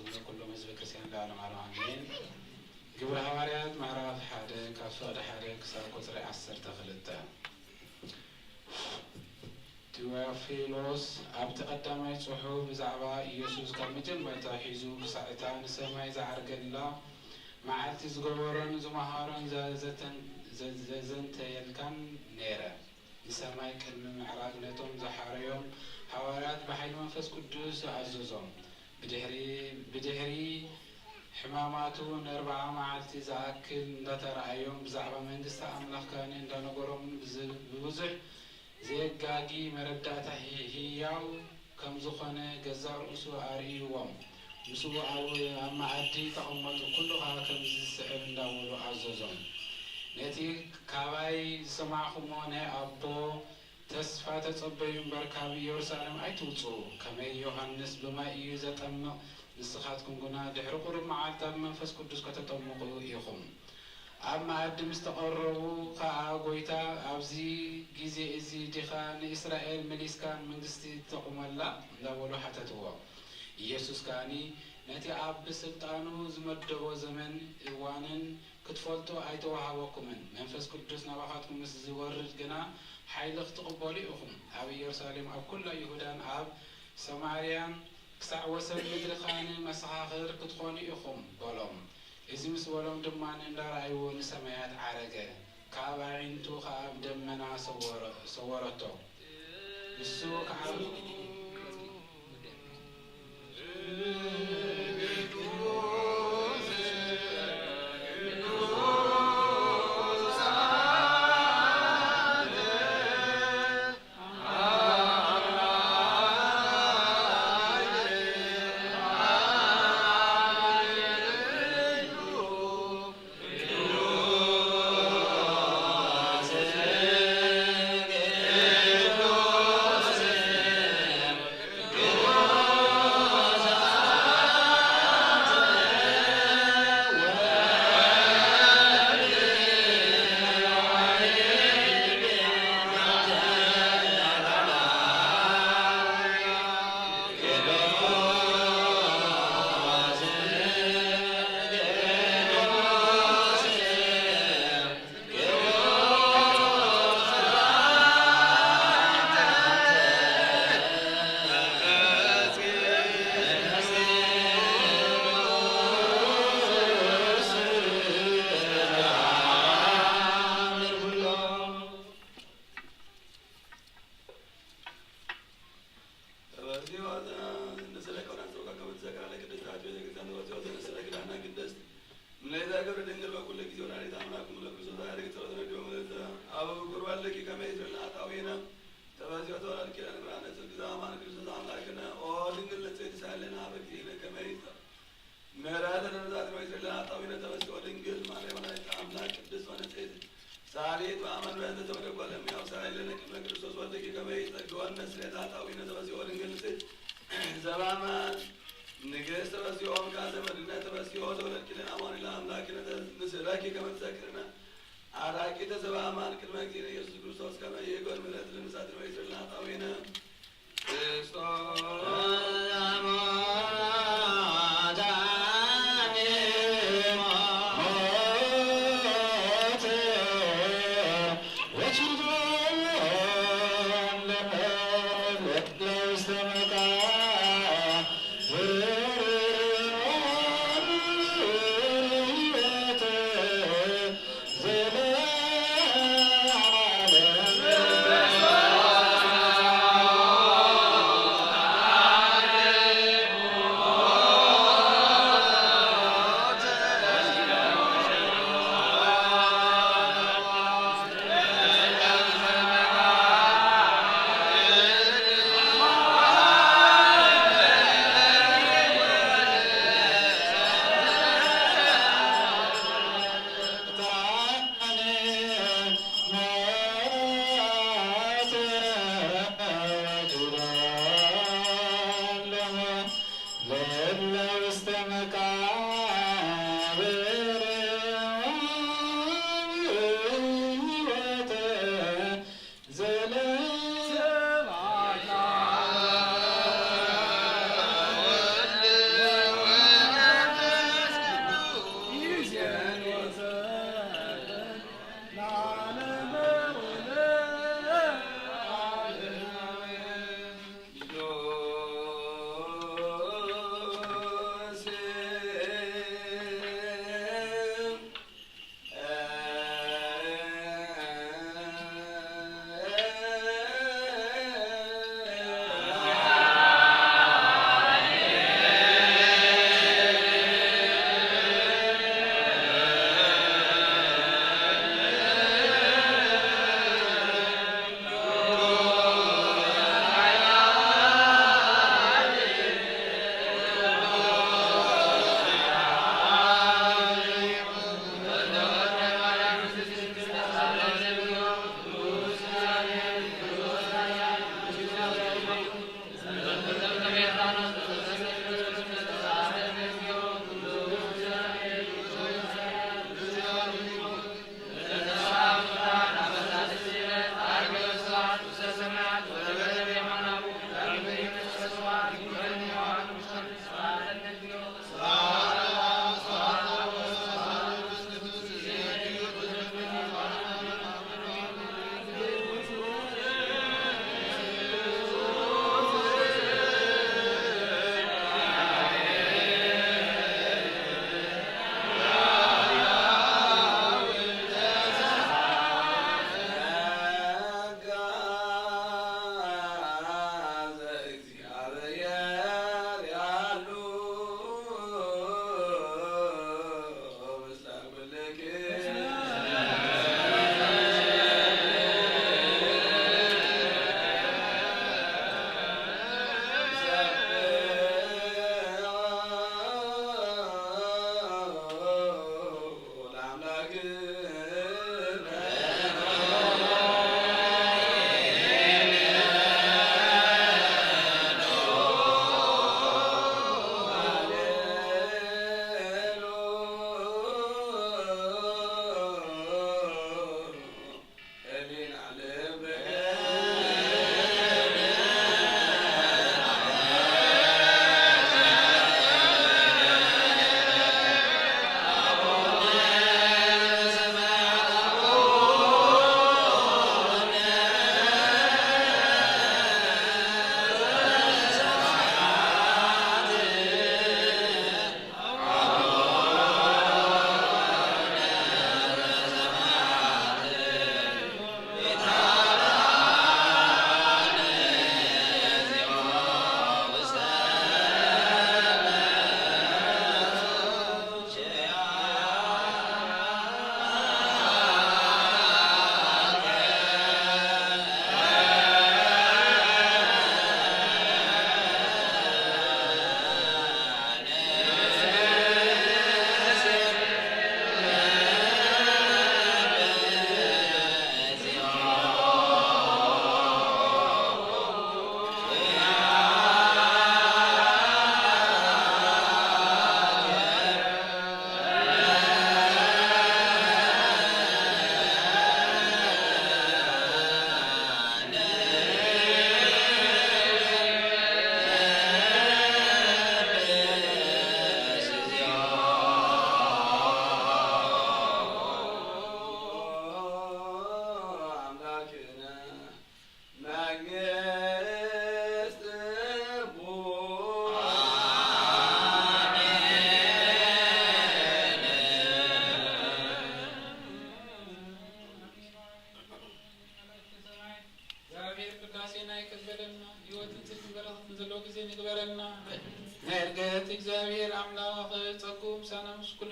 ንኩሎም ህዝበ ክርስቲያን ለዓለም ዓለም ኣሜን። ግብረ ሃዋርያት ምዕራፍ ሓደ ካብ ፍቕዲ ሓደ ክሳብ ቁጽሪ ዓሰርተ ክልተ። ቴዎፊሎስ ኣብቲ ቀዳማይ ጽሑፍ ብዛዕባ ኢየሱስ ካብ መጀመርታ ሒዙ ክሳዕ እታ ንሰማይ ዝዓርገላ መዓልቲ ዝገበሮን ዝመሃሮን ዘዘተን-፣ ዘ-፣ ዘዘንተየልካን ነይረ። ንሰማይ ቅድሚ ምዕራግ ነቶም ዝሓረዮም ሃዋርያት ብሓይሊ መንፈስ ቅዱስ ኣዘዞም። ብድሕሪ፣ ብድሕሪ ሕማማቱ ንኣርብዓ መዓልቲ ዝኣክል እንዳተራኣዮም ብዛዕባ መንግስቲ ኣምላኽ ከኣ እንዳነገሮምን ብዝ-፣ ብብዙሕ ዘየጋጊ መረዳእታ ህያው ከም ዝኾነ ገዛእ ርእሱ ኣርእይዎም። ምስኡ ኣብ፣ ኣብ መኣዲ ተቐመጡ፣ ኩሉ ኸኣ ከምዚ ዝስዕብ እንዳበሉ ኣዘዞም። ነቲ ካባይ ዝሰማዕኩሞ ናይ ኣቦ ተስፋ ተጸበዩ እምበር፣ ካብ ኢየሩሳሌም ኣይትውጽኡ። ከመይ ዮሃንስ ብማይ እዩ ዘጠምቕ፣ ንስኻትኩም ግና ድሕሪ ቁሩብ መዓልታት ብመንፈስ ቅዱስ ከተጠምቑ ኢኹም። ኣብ መኣዲ ምስ ተቐረቡ ኸኣ፣ ጐይታ፣ ኣብዚ ግዜ እዚ ዲኻ ንእስራኤል መሊስካ መንግስቲ ተቑመላ? እንዳበሉ ሓተትዎ። ኢየሱስ ከኣኒ፣ ነቲ ኣብ ብስልጣኑ ዝመደቦ ዘመን እዋንን ክትፈልጡ ኣይተዋሃበኩምን። መንፈስ ቅዱስ ናባኻትኩም ምስ ዝወርድ ግና ሓይሊ ክትቕበሉ ኢኹም። ኣብ ኢየሩሳሌም፣ ኣብ ኩላ ይሁዳን ኣብ ሰማርያን ክሳዕ ወሰን ምድሪ ከኣኒ መሰኻኽር ክትኾኑ ኢኹም በሎም። እዚ ምስ በሎም ድማ እንዳረኣይዎ ንሰማያት ዓረገ፣ ካብ ኣዒንቱ ኸኣ ደመና ሰወረ-፣ ሰወረቶ። ንሱ ከዓ ምለይታ ገብረ ድንግል በኩሉ ጊዜ ወላዲተ ኣምላክ ምለ ክርስቶስ ኣርግ ጸሎት ረድዮ ምለተ ኣብ ብኩር ወልድኪ ከመ ይትረላ ጣዊነ ተበዚኦ ተወላድ ኪዳነ ብርሃነ ጽድቅ ዘአማን ክርስቶስ ኣምላክነ ኦ ድንግል ንጽሕቲ ሳለና በጊዜነ ከመ ይትረ ምሕረተ ለነዛት ነው ይትረላ ጣዊነ ተበዚኦ ድንግል ማርያም ወላዲተ ኣምላክ ቅድስት ወንጽሕቲ ሳሊት በአማን በእንተ ተወደጓለ የሚያው ሳይለነ ቅድመ ክርስቶስ ወልድኪ ከመ ይጸግወን መስሌታ ጣዊነ ተበዚኦ ድንግል ንጽሕቲ ዘባማን ንግሥት ተበሲኦ እምካ ዘመድነ ተበሲኦ ተወለድኪ ለነ አማኑኤል አምላክነ ምስለኪ ከመ ትዘክርነ አራቂተ ዘበአማን ቅድመ እግዚእነ ኢየሱስ ክርስቶስ ከመ ይእጎል ምሕረት ለምጻት ነው ይስርልና ጣዊነ ክርስቶስ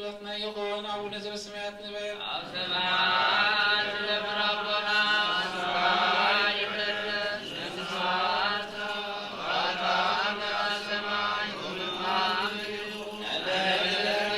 ጸሎትና ይኹን። ኣቡነ ዘበሰማያት ንበል። ኣብ ሰማያት ዝነብር ኣቦና፣ ስምካ ይቐደስ፣ መንግስትኻ ትምጻእ፣ ፈቃድካ ኣብ ሰማይ ከምኡ ኣብ ምድሪ ትኹን።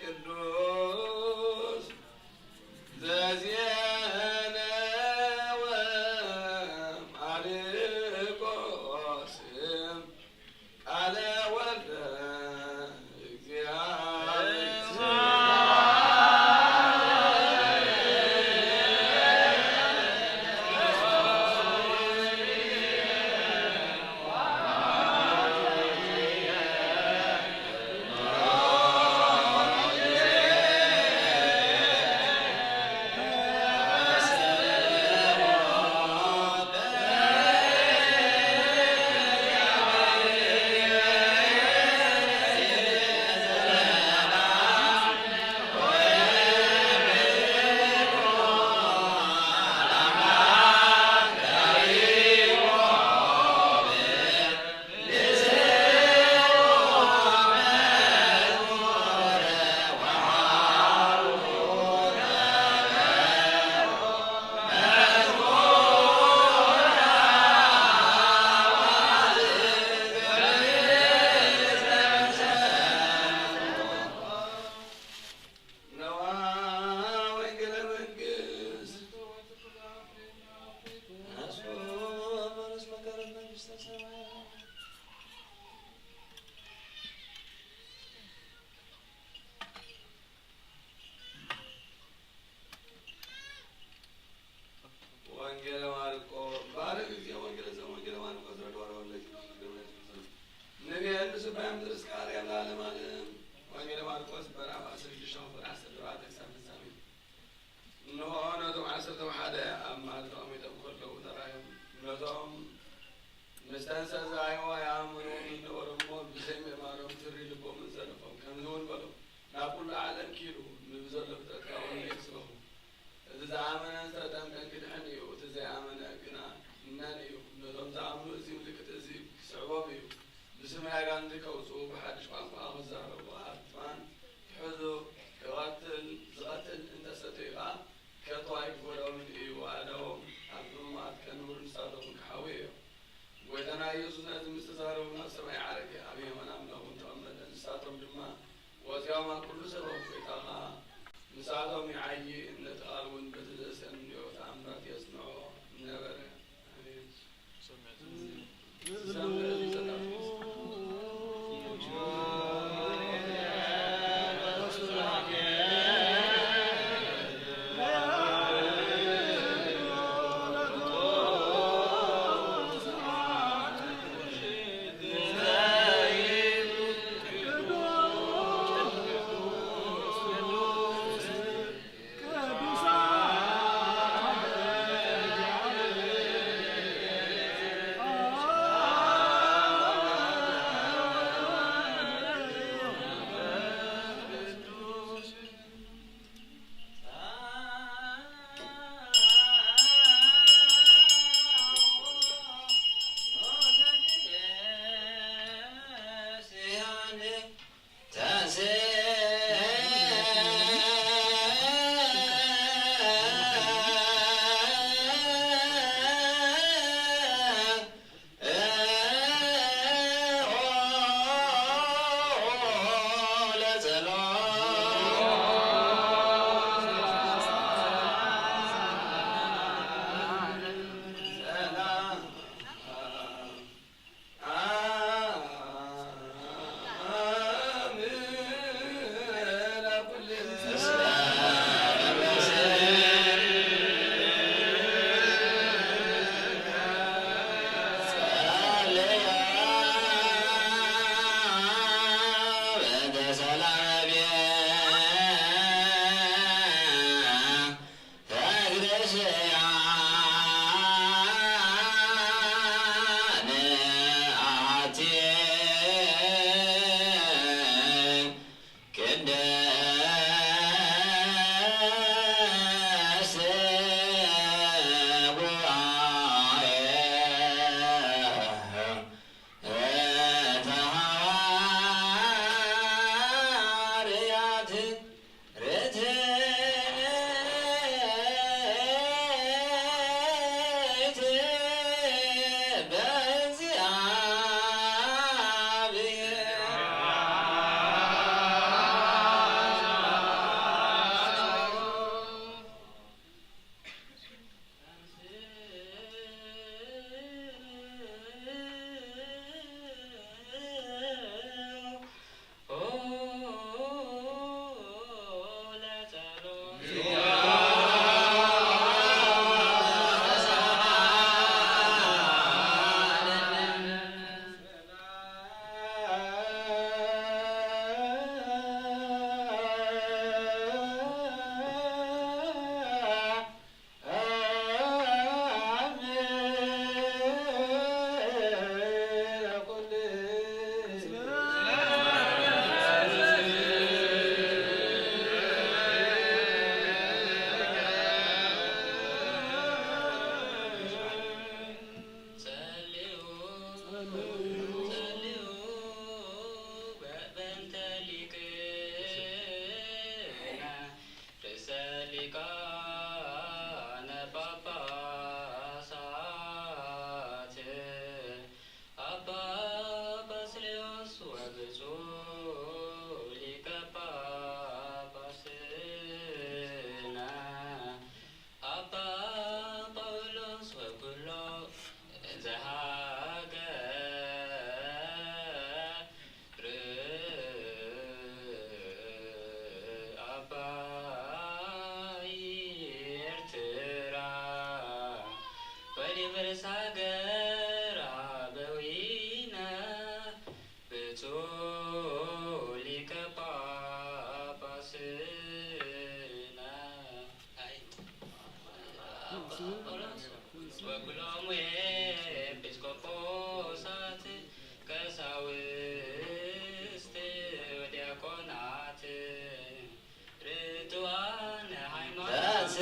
ቅዱስ ዘዜነወ ማርቆስ ቃለ ወልደ እግዚአብሔር። ነዋ ወንጌለ መንግስት። ወንጌለ ማርቆስ ባለ ጊዜ ወንጌለ ዘ-፣ ወንጌለ ማርቆስ ረድዋ ለወለኪ ንቤት ንስባይ ምድር እስከ አርያም ለዓለም ዓለም። ወንጌለ ማርቆስ ምዕራፍ ዓሰርተ ሽዱሽተ ቁጽሪ ዓሰርተ ኣርባዕተ ክሳብ ፍጻሜ። እንሆ ነቶም ዓሰርተ ሓደ ኣብ መዓል ተቐሚጦም ከለዉ ተራእዮም። ነቶም ምስ ተንሰእ ዝኣይዋ ይኣምኑ ዝነበሩ እሞ ብዘይ ምእማኖም ትሪ ልቦምን ዘለፎም። ከምዚ እውን በሎም፣ ናብ ኩሉ ዓለም ኪዱ፣ ንብዘሎ ፍጥረትካ ወንጌል ስበኹ። እቲ ዝኣመነን ዝተጠምቀን ክድሕን እዩ፣ እቲ ዘይኣመነ ግና ይነን እዩ። ነቶም ዝኣምኑ እዚ ምልክት እዚ ክስዕቦም እዩ። ብስመይ ኣጋንንቲ ከውጽኡ፣ ብሓድሽ ቋንቋ ክዛረቡ፣ ኣፍትማን ክሕዙ፣ ክቐትል፣ ዝቐትል እንተሰትዩ ከኣ ከቶ ኣይክጎድኦምን እዩ። ኣእዳዎም ኣብ ሕሙማት ከንብሩ፣ ንሳቶም ክሓውዩ እዮም። ጐይታና ኢየሱስ ነቲ ምስ ተዛረቡ ናብ ሰማይ ዓረገ፣ ኣብ የማን ኣምላኽ እውን ተቐመጠ። ንሳቶም ድማ ወጺኦም ኣብ ኩሉ ሰበኹ፣ ጐይታ ኸኣ ምሳቶም ይዓዪ፣ ነቲ ቃል እውን በቲ ዘሰንዮ ተኣምራት የጽንዖ ነበረ። ኣሜን። ጸልዩ በእንተ ሊቅነ ርእሰ ሊቃነ ጳጳሳት አባ ባስልዮስ ወብፁዕ ሊቀ ጳጳስነ አባ ጳውሎስ ወኩሎ ዘሃገር አባይ ኤርትራ ወሊብርስ ሃገር አበዊነ ብፁዕ ሊቀ ጳጳስነ ወኩሎሙ ኤጲስቆጶሳት ቀሳውስት ወዲያቆናት ርቱዓነ ሃይማኖት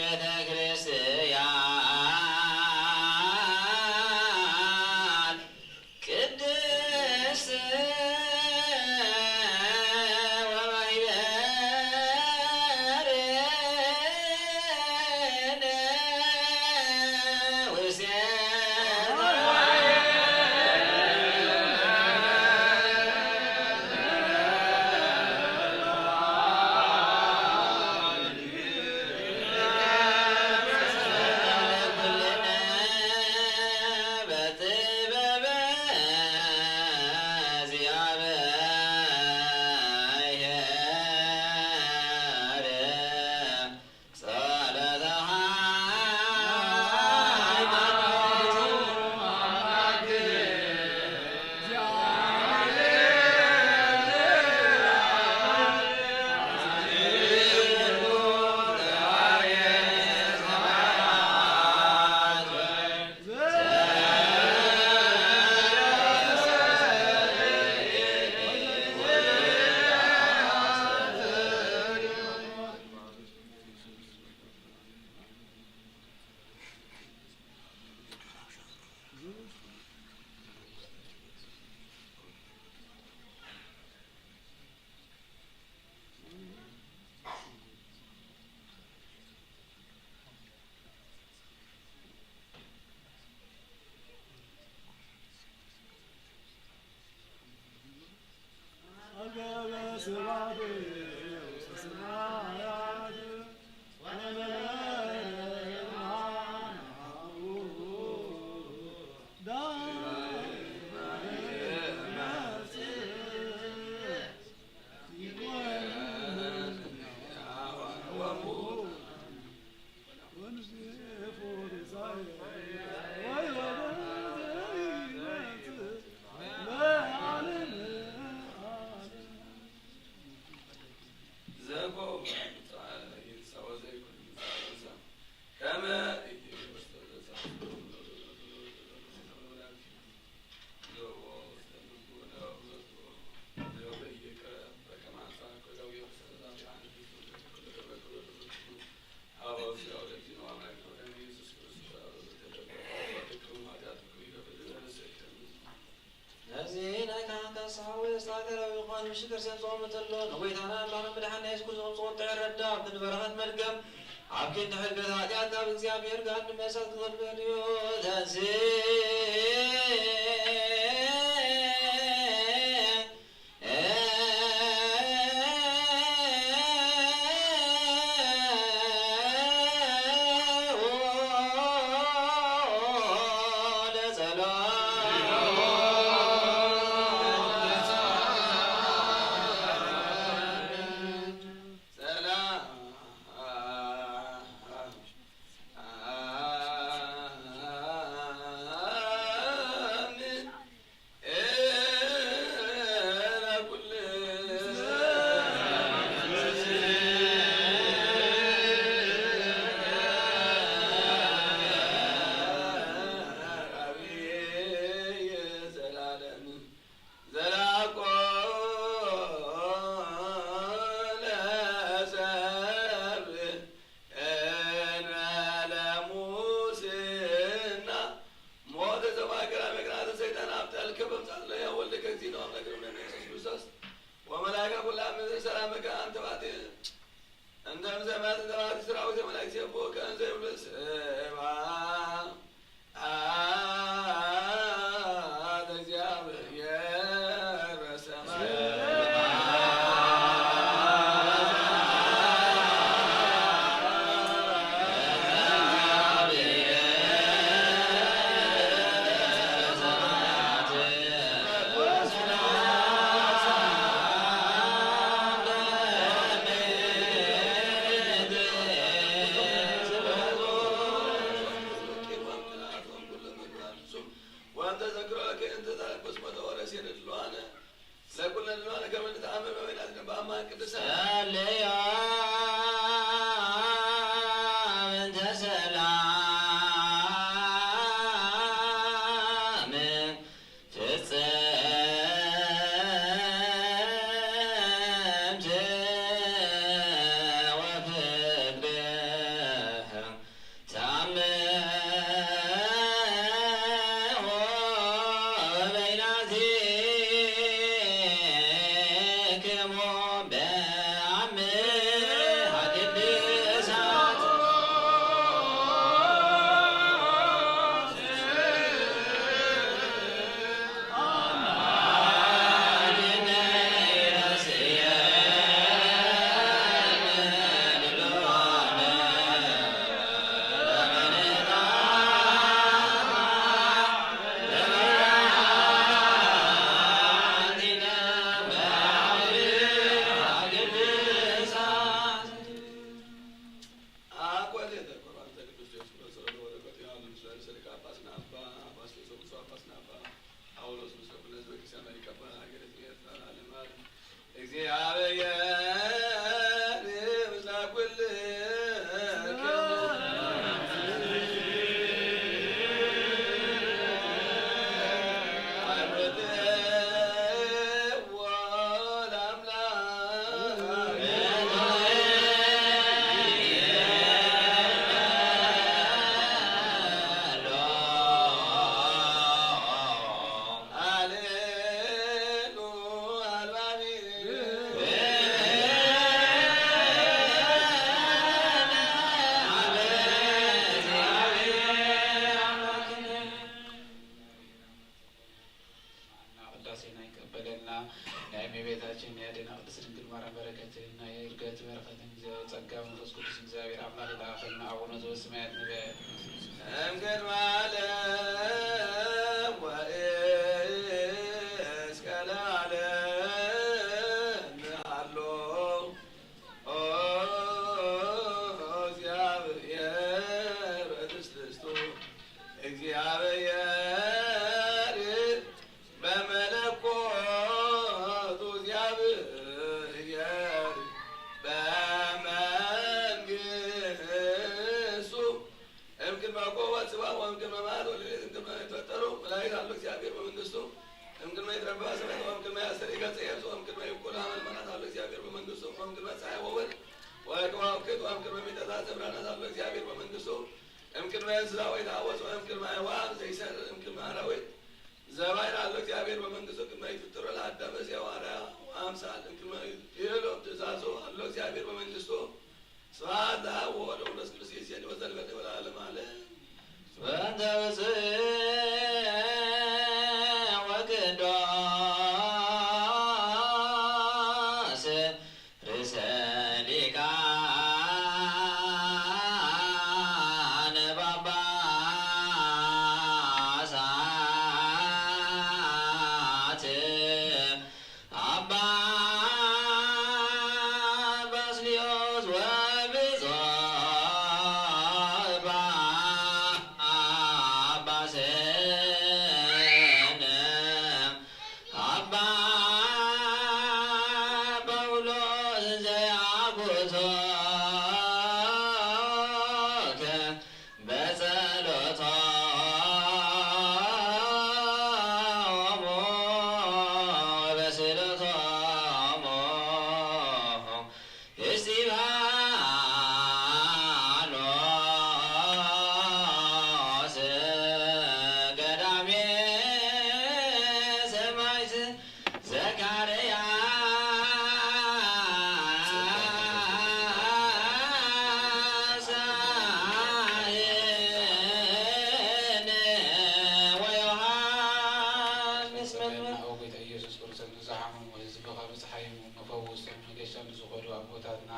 ቤተ ክርስቲያን ቅድስት ወማሕበርነ ውስቴታ ነዚ ናይ ካህን ካሳ ሓወይ ኣስተኻኸለ ይኾን፣ ምሽ ክርስቲያን ጾም እንተሎ ንጎይታና ኣምላኽና መድሓንና የሱስ ክርስቶስ ጸወት ትዕረዳ ብንበረኸት መድገም ኣብ ክንዲ ሕልገት ሓጢኣት ካብ እግዚኣብሔር ጋር ንመሰል ትኽልበል እዩ። ተንስእ ሊቀ ጳጳስና ኣባ ፋስቶስ ብፁዕ ጳጳስና ኣባ ጳውሎስ፣ ምስለ ኩሉ ህዝበ ክርስቲያን ሊቀ ጳጳስ ሀገረ ኤርትራ ለዓለመ ዓለም። እግዚአብሔር ምስለ ኩልክሙ። ቅዳሴና ይቀበለልና። ናይ እመቤታችን ናይ ኣዴና ቅድስት ድንግል ማርያም በረከትን ናይ እርገት በረከትን ጸጋ መንፈስ ቅዱስ እግዚኣብሔር ኣምላክ ይላእኸልና። ኣቡነ ዘበሰማያት ንበል። እምቅድመ ዓለም ወእስከ ለዓለም ሃሎ። ኦ እግዚአብሔር በትስብእቱ፣ እግዚአብሔር በመለኮቱ፣ እግዚአብሔር በመንግስቱ። እምቅድመ ኮ ወጽባ ወእምቅድመ መዓት ወሌሊት እምቅድመ ይትፈጠሩ መላእክት አሎ እግዚአብሔር በመንግስቱ። እምቅድመ ይትረበባ ሰማያት ወእምቅድመ ያስተሪ ገጸ የብስ ወእምቅድመ ይብኩሉ ሀመልማላት አሎ እግዚአብሔር በመንግስቱ። ወእምቅድመ ፀሐይ ወወርቅ ወከዋክብት ወእምቅድመ ሚጠጣ ዘብራናት አሎ እግዚአብሔር በመንግስቱ። እምቅድመ እንስሳ ወይትአወፅ ወእምቅድመ አዕዋፍ ዘይሰርር እምቅድመ አራዊት ዘባይር አሎ እግዚአብሔር በመንግስቱ። ቅድመ ይትፍጥሮ ለአዳም በዚያ ዋርያ አምሳል እምቅድመ ይህሎም ትእዛዞ አሎ እግዚአብሔር በመንግስቱ። ስብሐት ለአብ ወወልድ ወመንፈስ ቅዱስ ይእዜኒ ወዘልፈኒ ወለዓለመ ዓለም። በእንተ ብፁዕ ወቅዱስ ርእሰ ሊቃነ ጳጳሳት አባ ባስልዮስ ወብፁዕ ጳጳስነ አባ ጳውሎስ ዘያጉዞከ በጸሎቶሙ ወበስእለቶሙ እስጢፋኖስ ቀዳሜ ሰማዕት ዘካርያስ ወዮሐንስ መጥምቅ። ኦ ጌታ ኢየሱስ ክርስቶስ፣ ንዝሓመሙ ህዝብኻ ብጽሓዮም፣ ንፈውሶም፣ ንገሻ ንዝኸዱ ኣቦታትና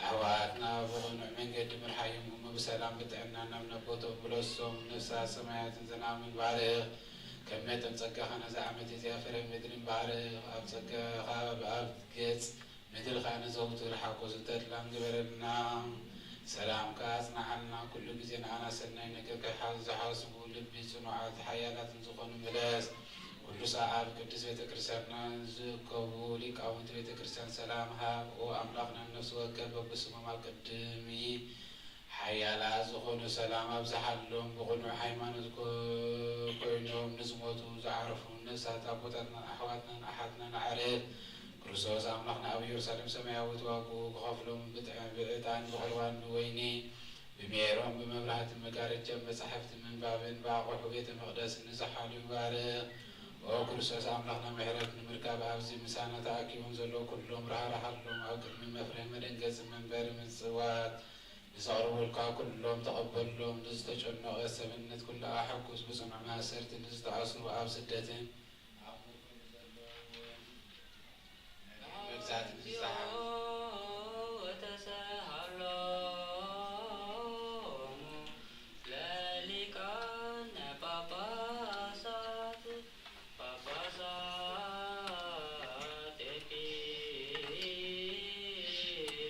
ኣሕዋትና ብቕኑዕ መንገዲ ምርሓዮም፣ እሞ ብሰላም ብጥዕና ናብ ነቦቶም ምለሶም። ነፍሳት ሰማያትን ዝናምን ባርኽ። ከም መጠን ጸጋኻ ነዛ ዓመት እዚኣ ፍረ ምድርን ባርኽ። ኣብ ጸጋኻ ኣብ ገጽ ምድሪ ኸኣ ነዘውትር ሓጎስን ተድላን ግበረልና። ሰላምካ ኣጽንዓልና። ኩሉ ግዜ ንኣና ሰናይ ነገር ከይሓ-፣ ዝሓስቡ ልቢ ጽኑዓት ሓያላትን ዝኾኑ ምለስ። ቅዱስ ኣብ ቅድስት ቤተ ክርስቲያንና ዝእከቡ ሊቃውንቲ ቤተ ክርስቲያን ሰላም ሃብ። ኦ ኣምላኽና፣ ነፍሲ ወከፍ በብስሞም ኣብ ቅድሚ ሓያላት ዝኾኑ ሰላም ኣብዝሓሎም። ብቕኑዕ ሃይማኖት ኮ-፣ ኮይኖም ንዝሞቱ ዝዓረፉ ነፍሳት ኣቦታትናን ኣሕዋትናን ኣሓትናን ኣዕርፍ። ክርስቶስ ኣምላኽና ኣብ ኢየሩሳሌም ሰማያዊት ዋግኡ ክኸፍሎም ብጥ-፣ ብዕጣን ብቑርባን ብወይኒ ብሜሮን ብመብራህትን መጋረጃን መጻሕፍቲ ምንባብን ብኣቑሑ ቤተ መቕደስ ንዝሓሉ ይባርኽ። ኦ ክርስቶስ ኣምላኽና፣ ምሕረት ንምርካብ ኣብዚ ምሳና ተኣኪቦም ዘለዉ ኩሎም ራህራሃሎም። ኣብ ቅድሚ መፍርሒ መደንገጺ መንበሪ ምጽዋት ንዘቕርቡልካ ኩሎም ተቐበሎም። ንዝተጨነቐ ሰብነት ኩሉ ኣሐጉስ። ብጽኑዕ ማእሰርቲ ንዝተኣስሩ ኣብ ስደትን ኣብ ሞትን ንዘለዉ እውን መግዛእቲ ንዝሰሓቱ ወተሰሃሎሙ ለሊቃነ ጳጳሳት ጳጳሳት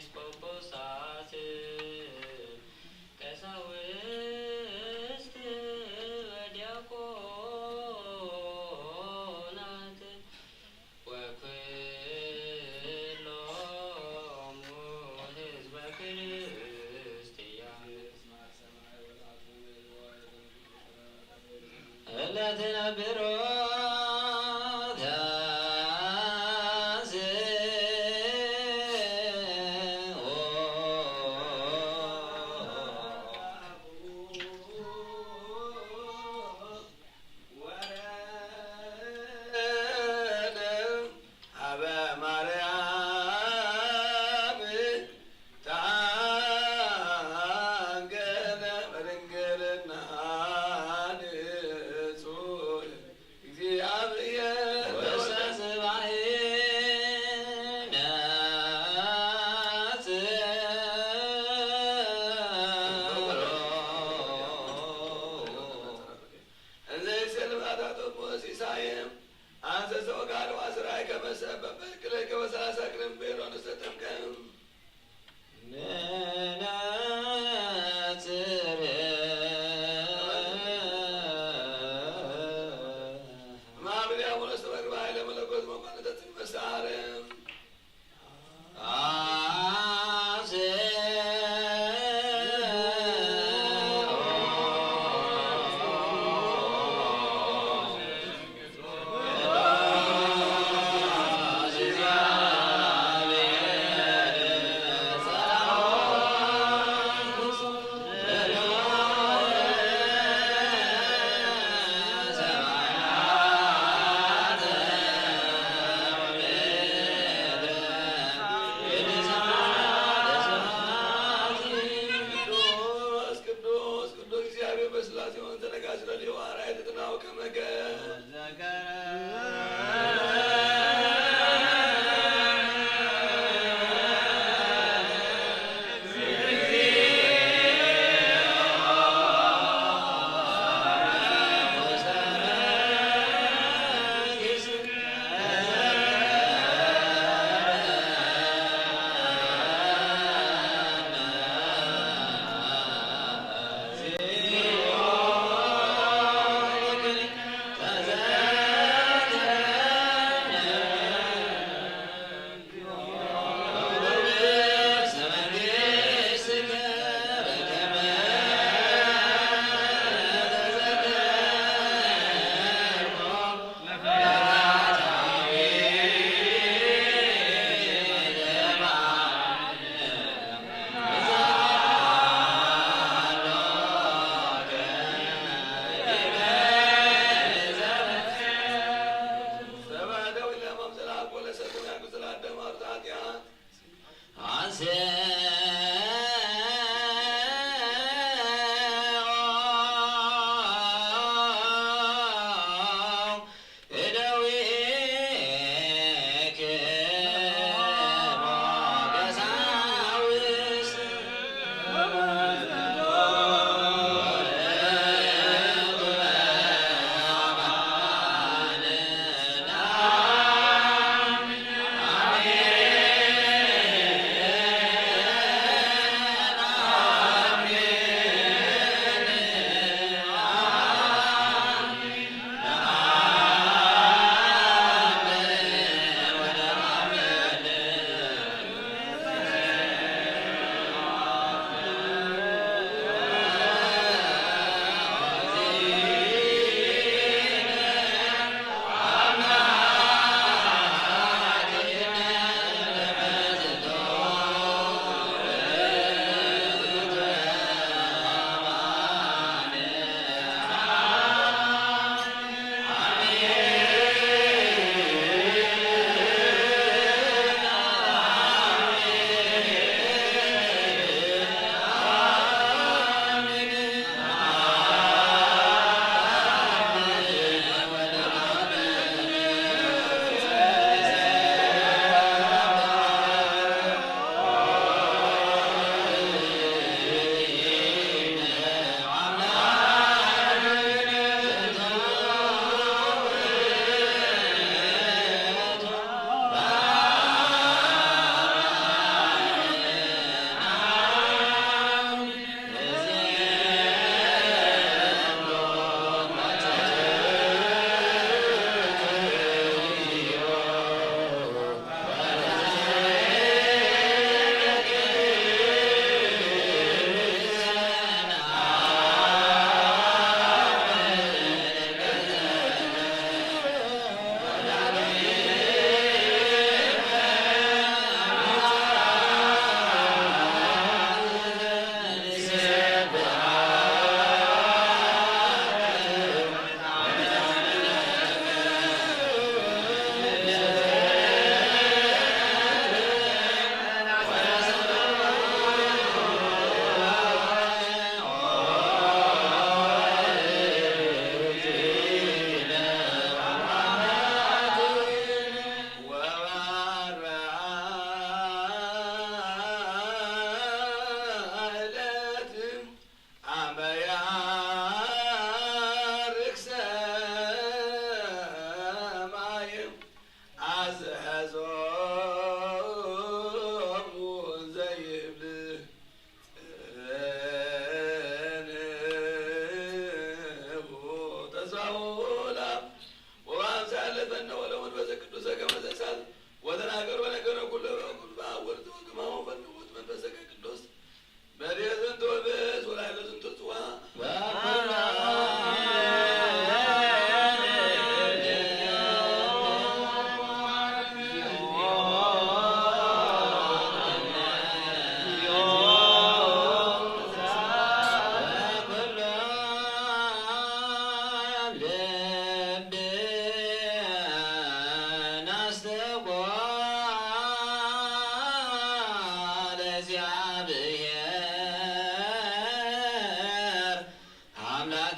ኤጲስቆጶሳት ቀሳውስት ትነብሮ ተንሥኦ ወረደ ሀበ ማርያም ተአንገለ በድንግልና ንጹሕ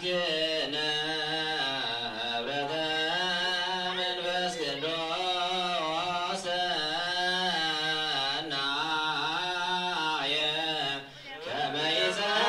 ገብረ መንፈስ ቅዱስ ሰናየ ከመ ይጸውዕ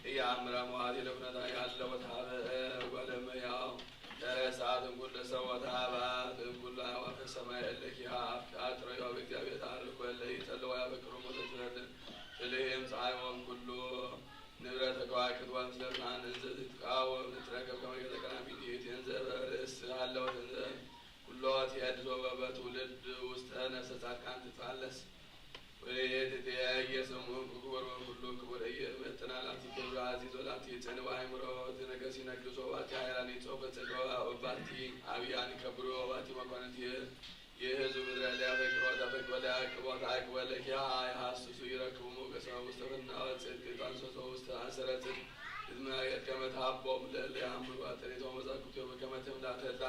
እያምረ መዋቲ ለኩነታ ያለ ወተሃበ ጓለመያው ለረሳት እንኩል ለሰው ወተሃባ እንኩል አዕዋፈ ሰማይ እለኪ አፍቃጥረዮ በእግዚአብሔር ታርኮ እለ ይጸልዋ ያበቅሩ ሞተ ትበልን ትልህም ፀሐይ ወም ኩሉ ንብረት ከዋክብት ወምስለ ብርሃን እንዘ ትትቃወም ንትረከብ ከመ ገጸ ቀዳሚት እንዘ በርእስ አለወት እንዘ ኩሎ ትሄድሶ በበትውልድ ውስተ ነፍሰ ጻድቃን ትትፋለስ። ወለየትትየ ኢየሱስ እምኩ ክቡር ወኩሉ ክቡር እየ እመጥና ላቲ ክብር አዚዞ ላቲ ጽን ወአእምሮ ነገስ ይነግሱ ባቲ ኃይላን ይጾፈ ጽድዋ ባቲ ኣብያን ይከብሩ ባቲ መኳንንት ይህዙ ምድረ ሊያ ፈቅሮ ተፈቅሮ ሊያ ቅቦታ አቅበ ለኪያ ይሃስሱ ይረክቡ ሞገሰ ውስተ ፍናወ ጽድቅ ታንሶቶ ውስተ አሰረ ጽድቅ እዝመ የት ከመ ተሃቦም ለእለ ያምሩ አጠሪቶ መዛኩቶ ከመ ትምላ ተላ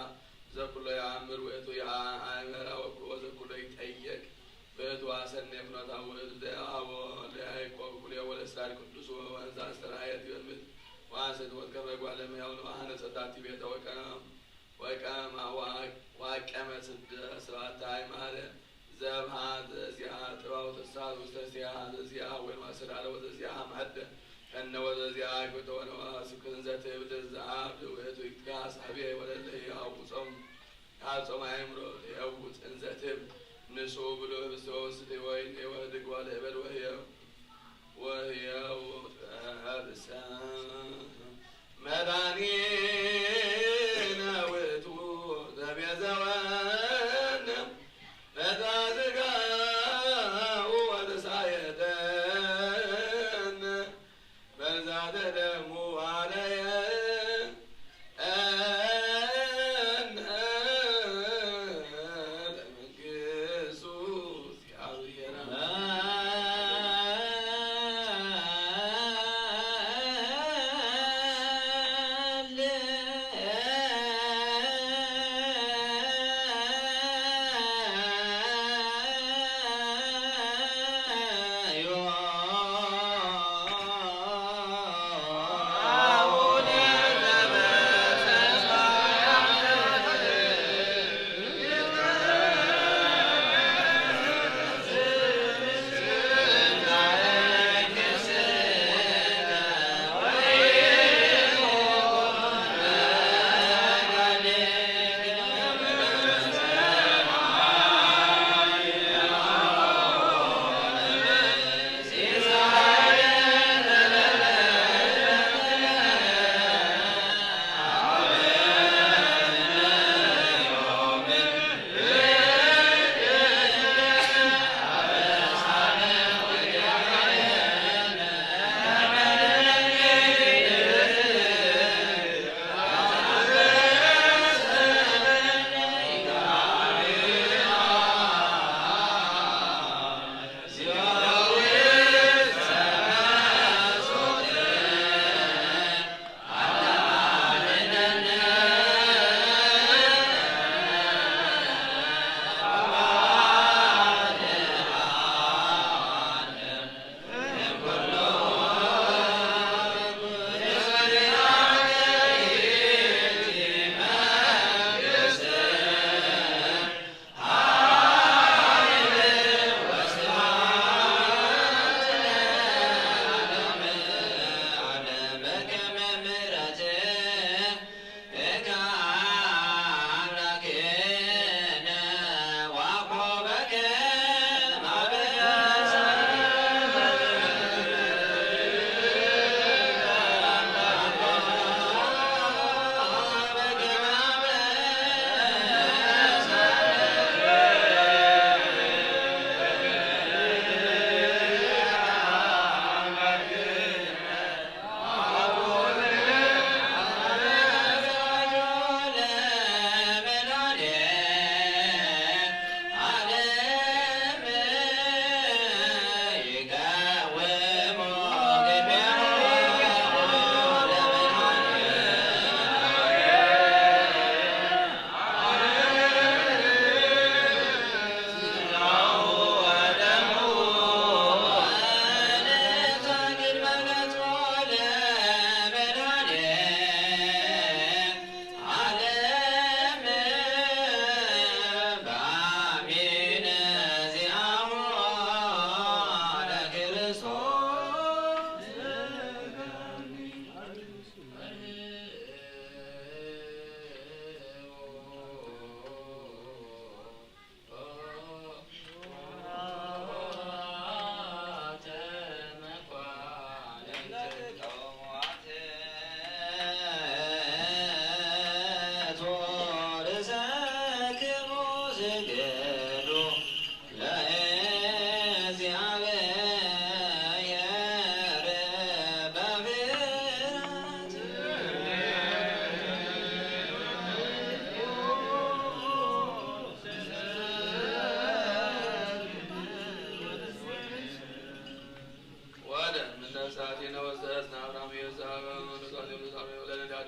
ዘኩሎ የአምር ውእቱ የአእመራ ወኩሎ ዘኩሎ ይጠየቅ ውእቱ አሰኔ ፍኖታ ውእቱ ዘአቦ ለያዕቆብ ኩልዮ ወለእስራኤል ቅዱስ ወወንዝ አስተርአየ ዲበ ምድር ወአንሰት ወትከመ እጓለ እመሕያው ለወሐነጸት ላቲ ቤተ ወቀም ወቀም ዋቀመ ስደ ሰባተ አዕማደ ዘብሃ ዘዚአ ጥባው ተሳት ውስተ ሲያ ዘዚአ ወይን ማሰዳለ ወዘዚአ ማዕደ ከነ ወዘዚአ ግብተ ወነዋ ስክን ዘትብል ዘአብ ውእቱ ይትካስ አብየ ወለለ ያውቁ ጾም ካብ ጾም አእምሮ የውፅን ዘትብል ንሱ ብሎ ህብስተ ወስተ ወይን የወህድግ ዋለ እበል ወህየው ወህየው ቀብሰ መድኃኒነ ውእቱ ዘቤዘወነ በዛ ሥጋሁ ወተሳየጠነ በዛ ደሙ አለየ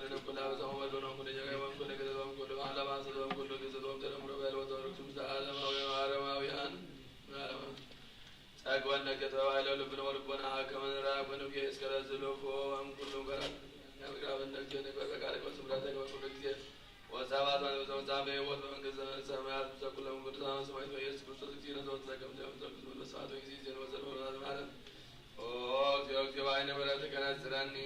ለነ ኩላ በዛሙ ወልዶኖ ኩሉ ጀጋይ ወም ኩሉ ገዘት ወም ኩሉ ባህላ ባሰት ወም ኩሉ ገዘት ወም ተደምሮ በል ወተወርቅ ስምዛ ዓለማውያን ዓለማውያን ዓለማ ጸግወን ነግደ ተባይለው ልብነ ወልቦና ከመ ንራብ ወንብየ እስከ ለዝሉፎ ወም ኩሉ ገራት ያምግራብ ነግደ ንግበር በቃለ ወስምረተ ወም ኩሉ ጊዜ ወጸባት ወንብዘ ወጻም በህይወት በመንግስተ ሰማያት ምስለ ኩሎም ቅዱሳን ሰማዕት ወኢየሱስ ክርስቶስ እግዚእነ ዘወትሰከም ዘወትሰከም ዘወትሰከም ዘወትሰከም ኦ እግዚኦ፣ እግዚኦ፣ በአይነ ምሕረትከ ነጽረኒ።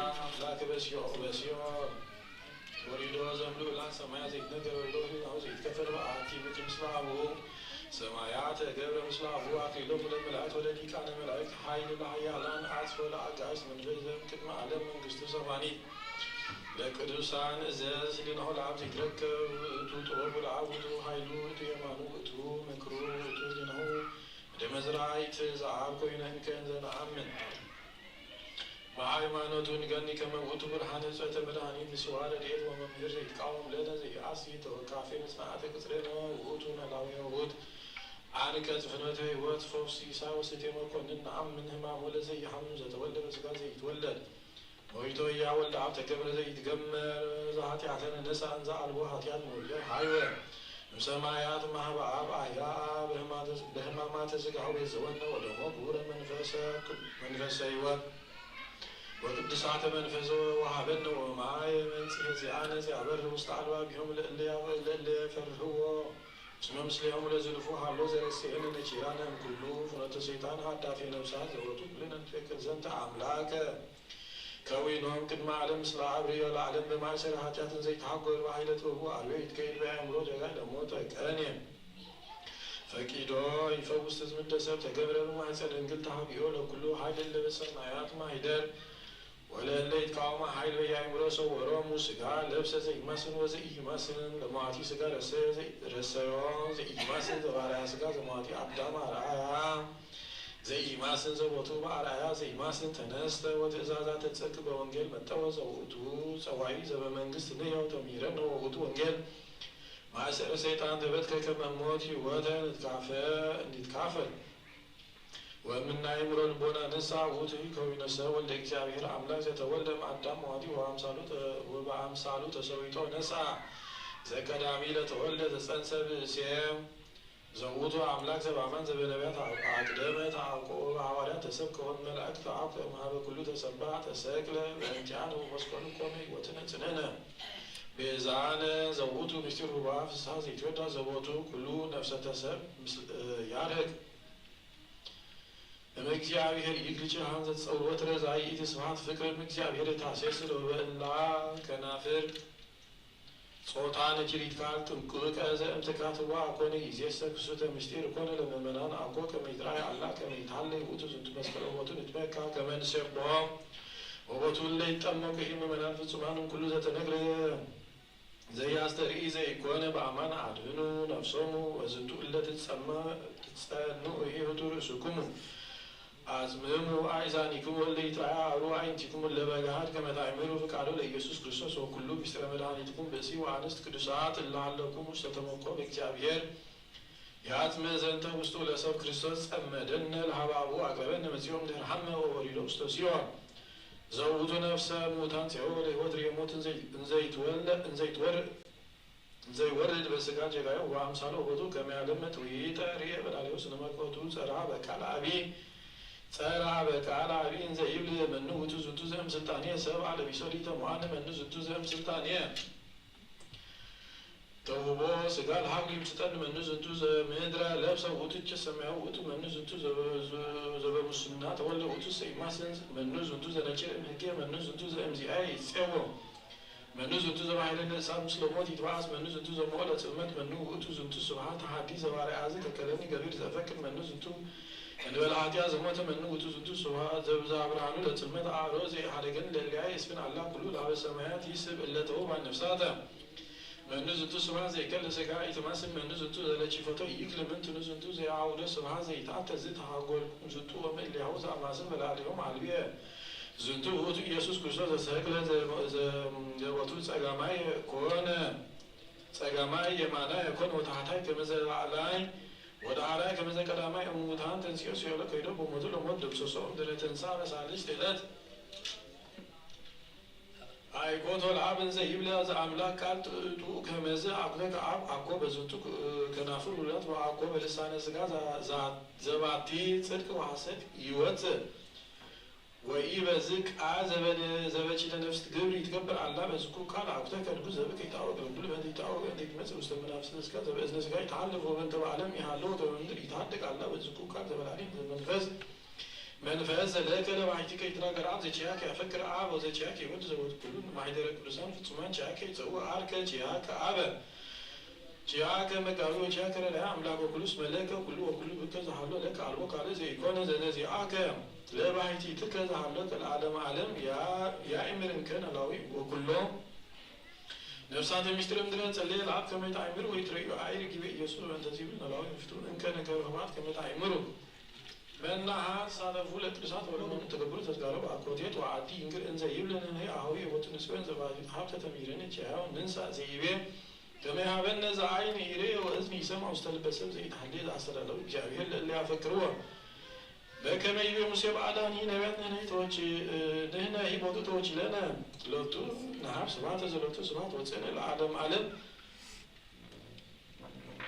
ኣምላክ በሲዮ በሲዮ ወሪዶ ዘምልኡላ ሰማያት ዘይትነገር ወሪዶ ህልናው ዘይትከፈል በኣቲ ምድሪ ምስለ ኣቡ ሰማያት ገብረ ምስለ ኣቡ ኣክሊሎም ለመላእክት ወለሊቃነ መላእክት ሓይል ለሓያላን ኣጽፎ ለኣጋእዝት መንፈስ ዘም ቅድመ ዓለም መንግስቱ ሰማኒ ለቅዱሳን እዘዝ ህሊናሁ ለኣብ ዘይትረከብ ውእቱ ጥበቡ ለኣብ ውእቱ ሓይሉ ውእቱ የማኑ ውእቱ ምክሩ ውእቱ ህሊናሁ እደ መዝራይት ዘኣብ ኮይነ እንከ እንዘ ነኣምን ብሃይማኖቱ ንገኒ ከመ ውእቱ ብርሃነ ጸተ መድኃኒት ንስዋ ረድኤት ወመምህር ዘይትቃወም ለነ ዘይኣሲ ተወካፌ መጽናዕተ ቅጽሬነ ውእቱ ኖላዊ ህይወት ዓርከ ጽፍኖተ ህይወት ፈውስ ኢሳ ወስቴ መኮንን ነኣምን ህማሙ ለዘይሓምም ዘተወልደ በስጋ ዘይትወለድ ሞይቶ እያ ወልደ ኣብ ተገብረ ዘይትገመር ዘኃጢአተነ ነሳ እንዘ ኣልቦ ኃጢአት መውልደ ሃይወ እምሰማያት ማህበ ኣብ ኣያ በህማማተ ስጋሁ ቤት ዘወነ ወደሞ ክቡረ መንፈሰ ህይወት ወቅድሳተ መንፈስ ወሃበነ ወማየ መንጽሔ ዚአነ ዚአበር ውስተ አልባቢሆም ለእለ ፈርህዎ እስመ ምስሌሆም ለዝልፉ ሃሎ ዘረስኤነ ነኪራነ እምኩሉ ፍኖተ ሰይጣን ሃዳፌ ነፍሳት ዘወቱ ኩልነ ንትፈቅድ ዘንተ አምላከ ከዊኖም ቅድመ ዓለም ምስለ አብርዮ ለዓለም በማእሰረ ኃጢአትን ዘይተሃጎር በኃይለ ጥበቡ አርዮ ይትከይድ በአእምሮ ጀጋይ ለሞተ ቀኔ ፈቂዶ ይፈውስ ትዝምደ ሰብ ተገብረ በማህፀን ድንግል ተሃቢኦ ለኩሉ ኃይል ለበሰማያት ማሂደር ወለእለ ይትቃወማ ኃይል በየአእምሮ ሰወሮሙ ስጋ ለብሰ ዘይማስን ወዘኢይማስን ለመዋቲ ስጋ ረሰዮ ዘይማስን ዘባርያ ስጋ ዘመዋቲ አዳም አርአያ ዘይማስን ዘቦቱ በአርአያ ዘይማስን ተነስተ ወትእዛዛተ ጽድቅ በወንጌል መጠወ ዘውእቱ ጸዋዒ ዘበመንግስት ንሕያው ተሚረነ ወውእቱ ወንጌል ማእሰረ ሰይጣን ተበትከ ከመ ሞት ሕይወተ ንትካፈ እንዲትካፈል ወምናይ ምሮ ልቦና ንሳ ውእቱ ከዊነሰ ወልደ እግዚአብሔር አምላክ ዘተወልደ እምአዳም መዋቲ ወበአምሳሉ ተሰዊጦ ነሳ ዘቀዳሚ ለተወልደ ዘጸንሰ ብእሴ ዘውቱ አምላክ ዘበአማን ዘበነቢያት አቅደመ ተአብቆ ወበሐዋርያት ተሰብከ ወመላእክት ተአብከ እምሃበ ኩሉ ተሰባ ተሰቅለ በእንቲአነ ወመስቀሉ ኮነ ሕይወትነ ጽንዕነ ቤዛነ ዘውቱ ምስጢር ርቡአ ፍስሐ ዘይትወዳ ዘቦቱ ኩሉ ነፍሰተ ሰብ ያርህቅ እምእግዚአብሔር ይግልጭ ሃንዘ ጸውር ወትረዛ ይእቲ ስብሐት ፍቅር እምእግዚአብሔር የታሴስል ወበእላ ከናፍር ጾታ ነኪሪትካ ጥንቁቀ ዘእምትካትዋ ኮነ ይዜሰ ክሱተ ምስጢር ኮነ ለምእመናን አኮ ከመይትራይ አላ ከመይትሃለይ ውእቱ ዝንቱ መስቀል ወቦቱ ንትመካ ከመንሴቦ ወቦቱ ለይጠመቁ ምእመናን ፍጹማን እምኩሉ ዘተነግረ ዘያስተርኢ ዘይኮነ በአማን አድህኑ ነፍሶሙ ወዝንቱ እለ ትጸንኡ ይህቱ ርእስኩሙ አጽምሙ አእዛኒክሙ እለ ይትረአያ አሩ አዕይንቲክሙ እለ በገሃድ ከመ ታእምሩ ፍቃዶ ለኢየሱስ ክርስቶስ ወኩሉ ምስጢረ መድኃኒትኩም ብእሲ ወአንስት ቅዱሳት እለ ሀለኩም ውስተ ተመኮ በእግዚአብሔር ያጽምእ ዘንተ ውስጡ ለሰብ ክርስቶስ ጸመደነ ለሀባቡ አቅረበነ መጺኦም ድህር ሐመ ወወሪዶ ውስተ ሲኦል ዘውቱ ነፍሰ ሙታን ጼኦ ለህይወት ርየ ሞት እንዘይትወርድ እንዘይወርድ በስጋ ጀጋዮ ወአምሳሎ ቦቱ ከመያለም መጥውይጠ ርየ በላሌው ስነመልኮቱ ጸራ በቃል አቢ ጸራ በቃል አቢ እንዘ ይብል መኑ ውቱ ዝንቱ ዘእም ስልጣንየ ሰብ አለቢሶ ሊተ መዋን መኑ ዝንቱ ዘእም ስልጣንየ ተውህቦ ስጋ ለሀብ ይምስጠን መኑ ዝንቱ ዘምድረ ለብሰ ውእቱ እቸ ሰማያዊ ውእቱ መኑ ዝንቱ ዘበሙስና ተወልደ ውእቱ ሰይማስን መኑ ዝንቱ ዘነጭር እምህጌ መኑ ዝንቱ ዘእምዚአየ ይጼዎ መኑ ዝንቱ ዘባሕይለነ እሳት ምስለ ሞት ይትበአስ መኑ ዝንቱ ዘምኦ ለጽልመት መኑ ውእቱ ዝንቱ ስብሐት ተሃዲ ዘባርአያ ዝተከለኒ ገቢር ዘፈቅድ መኑ ዝንቱ እንበለ ኃጢአት ዘሞተ መኑ ውእቱ ዝንቱ ስብሐት ዘብዝሃ ብርሃኑ ለጽልመት አእሮ ዘይሃደገኒ ለእለያ ይስፍን አላ ኩሉ ለሀበ ሰማያት ይስብ እለ ተውባ ነፍሳተ መኑ ዝንቱ ስብሐት ዘይከል ለስጋ ኢትማስን መኑ ዝንቱ ዘለቺፈቶ ይክል ምንትኑ ዝንቱ ዘይአውዶ ስብሐት ዘይትአተ ዝተሃጎልኩም ዝንቱ ወምእሊያሁ ዘአማስን በላዕሊሆም አልብየ ዝንቱ ውእቱ ኢየሱስ ክርስቶስ ዘተክለ ዘቦቱ ጸጋማይ ኮነ ጸጋማይ የማናይ ኮነ ወታሕታይ ከመዘ ላዕላይ ወዳሕራይ ከመዘ ቀዳማይ እሙታን ተንሲኦ ሲኦለ ከይዶ ብሞቱ ለሞት ደምሰሶ እምድረ ተንሳ በሳልስት ዕለት አይኮቶ ለአብ እንዘ ይብለ ዘአምላክ ቃል ጥጡ ከመዝ አብለከ አብ አኮ በዝንቱ ከናፍር ውላት ወአኮ በልሳነ ስጋ ዘባቲ ጽድቅ ወሐሰት ይወፅእ ወኢ በዝ ቃል ዘበችለ ነፍስ ግብር ይትገብር አላ በዝኩ ቃል አኩተ ከንጉ ዘብከ ይታወቅ ለኩሉ በእንተ ይታወቅ በእንተ ይትመጽእ ውስተ መናፍስት ስጋ ዘበእዝነ ስጋ ይተሃልፍ ወበእንተ በዓለም ይሃለወ ከመ ምድር ይትሃድግ አላ በዝኩ ቃል ዘበላሊ መንፈስ መንፈስ ዘለከ ለባሕቲከ ይትናገር፣ አብ ዘኪያከ ያፈቅር፣ አብ ወዘኪያከ ይወድ ዘወት ኩሉ ማሕደረ ቅዱሳን ፍጹማን ኪያከ ይጸውዕ፣ አርከ ኪያከ አበ ኪያከ መጋቢ ወኪያከ ረዳኢ አምላክ ወኩሉ እስመ ለከ ኩሉ ወኩሉ ብከ ዝሃሎ ለከ አልቦ ካልእ ዘይኮነ ዘዘዚአከ ለባሕቲትከ ዝሃሎ ከለዓለመ ዓለም ያ-፣ ያእምር እንከ ኖላዊ ወኩሎ ነፍሳተ ምስጢር እምድረ ጸለየ ለአብ ከመ ተአእምሩ ወይትረዩ አእርጊበ ኢየሱስ በእንተዚ ይብል ኖላዊ ንፍቱ እንከ ነገር ርሁባት ከመ ተአእምሩ መናሃ ሳተፉ ለቅዱሳት ወለመኑ ተገብሩ ተዝጋረቡ አኮቴት ወአዲ ይንግር እንዘ ይብል ንህይ አሃዊ ወቱ ንስወን ዘባሂት ሀብተ ተሚርን ቻያው ንንሳ ዘይቤ ከመ ይሃበነ ዘአይን ይሬ ወእዝን ይሰምዕ ውስተ ልበ ሰብ ዘይተሃልየ ዘአስተዳለዉ እግዚአብሔር ለእለ ያፈቅርዎ በከመ ይቤ ሙሴ በአዳኒ ነቢያት ንህነ ተወኪ-፣ ንህነ ሂቦቱ ተወኪለነ ሎቱ ነሃብ ስብሐተ ዘሎቱ ስብሐት ወፅን ለዓለም ዓለም።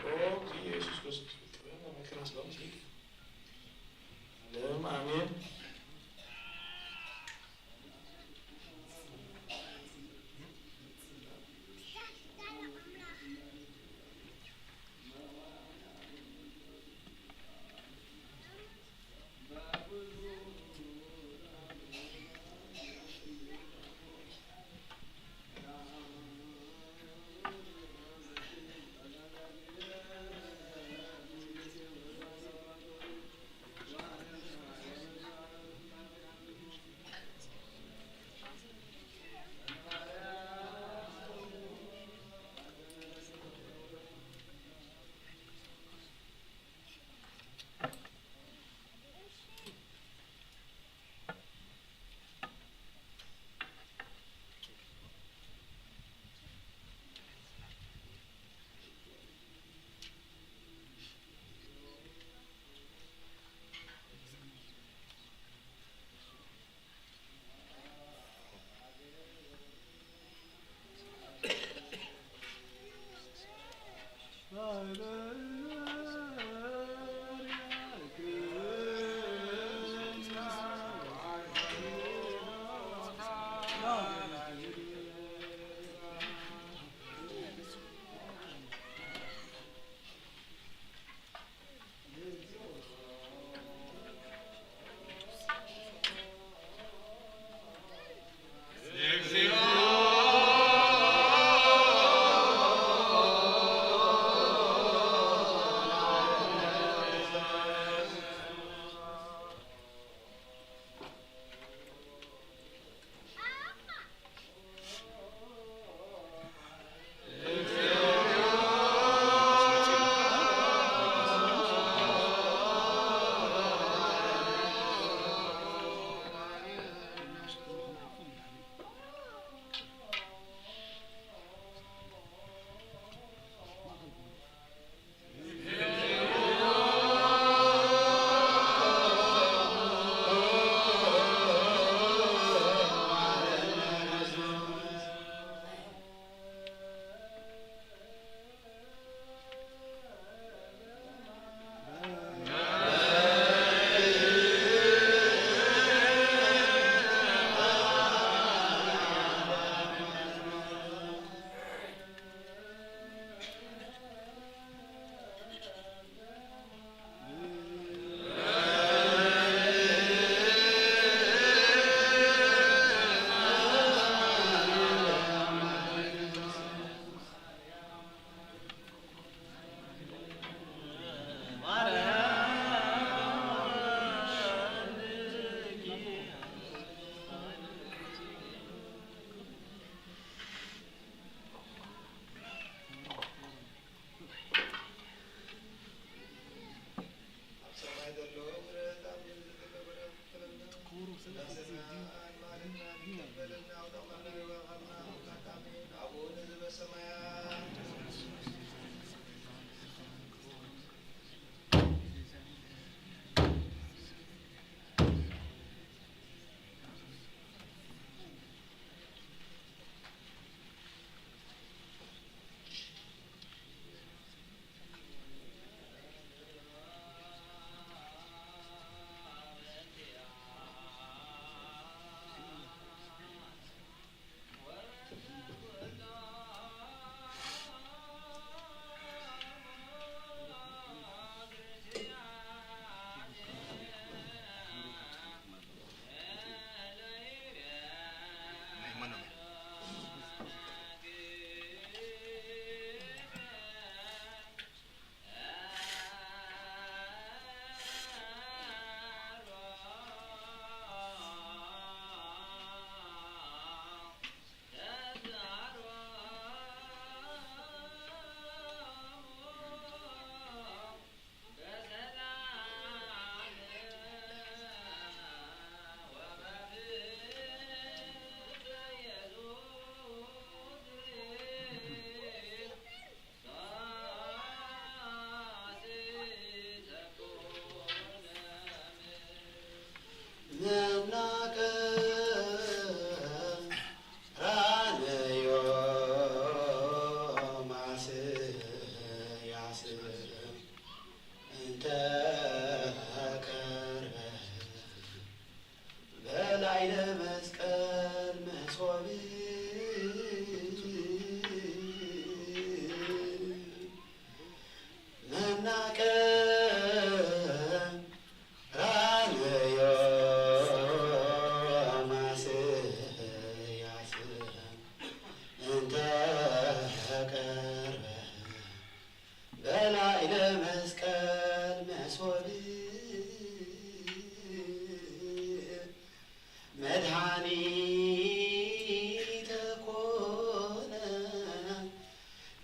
ኦ ኢየሱስ ክርስቶስ ክብር ለመከራ ስጋው ምስሌኪ። ዓለም አሜን። መናቀ ራንዮ ማስያስ እንተ ቀርበ በላዕለ መስቀል መስወብ መድኃኒተ ኮነ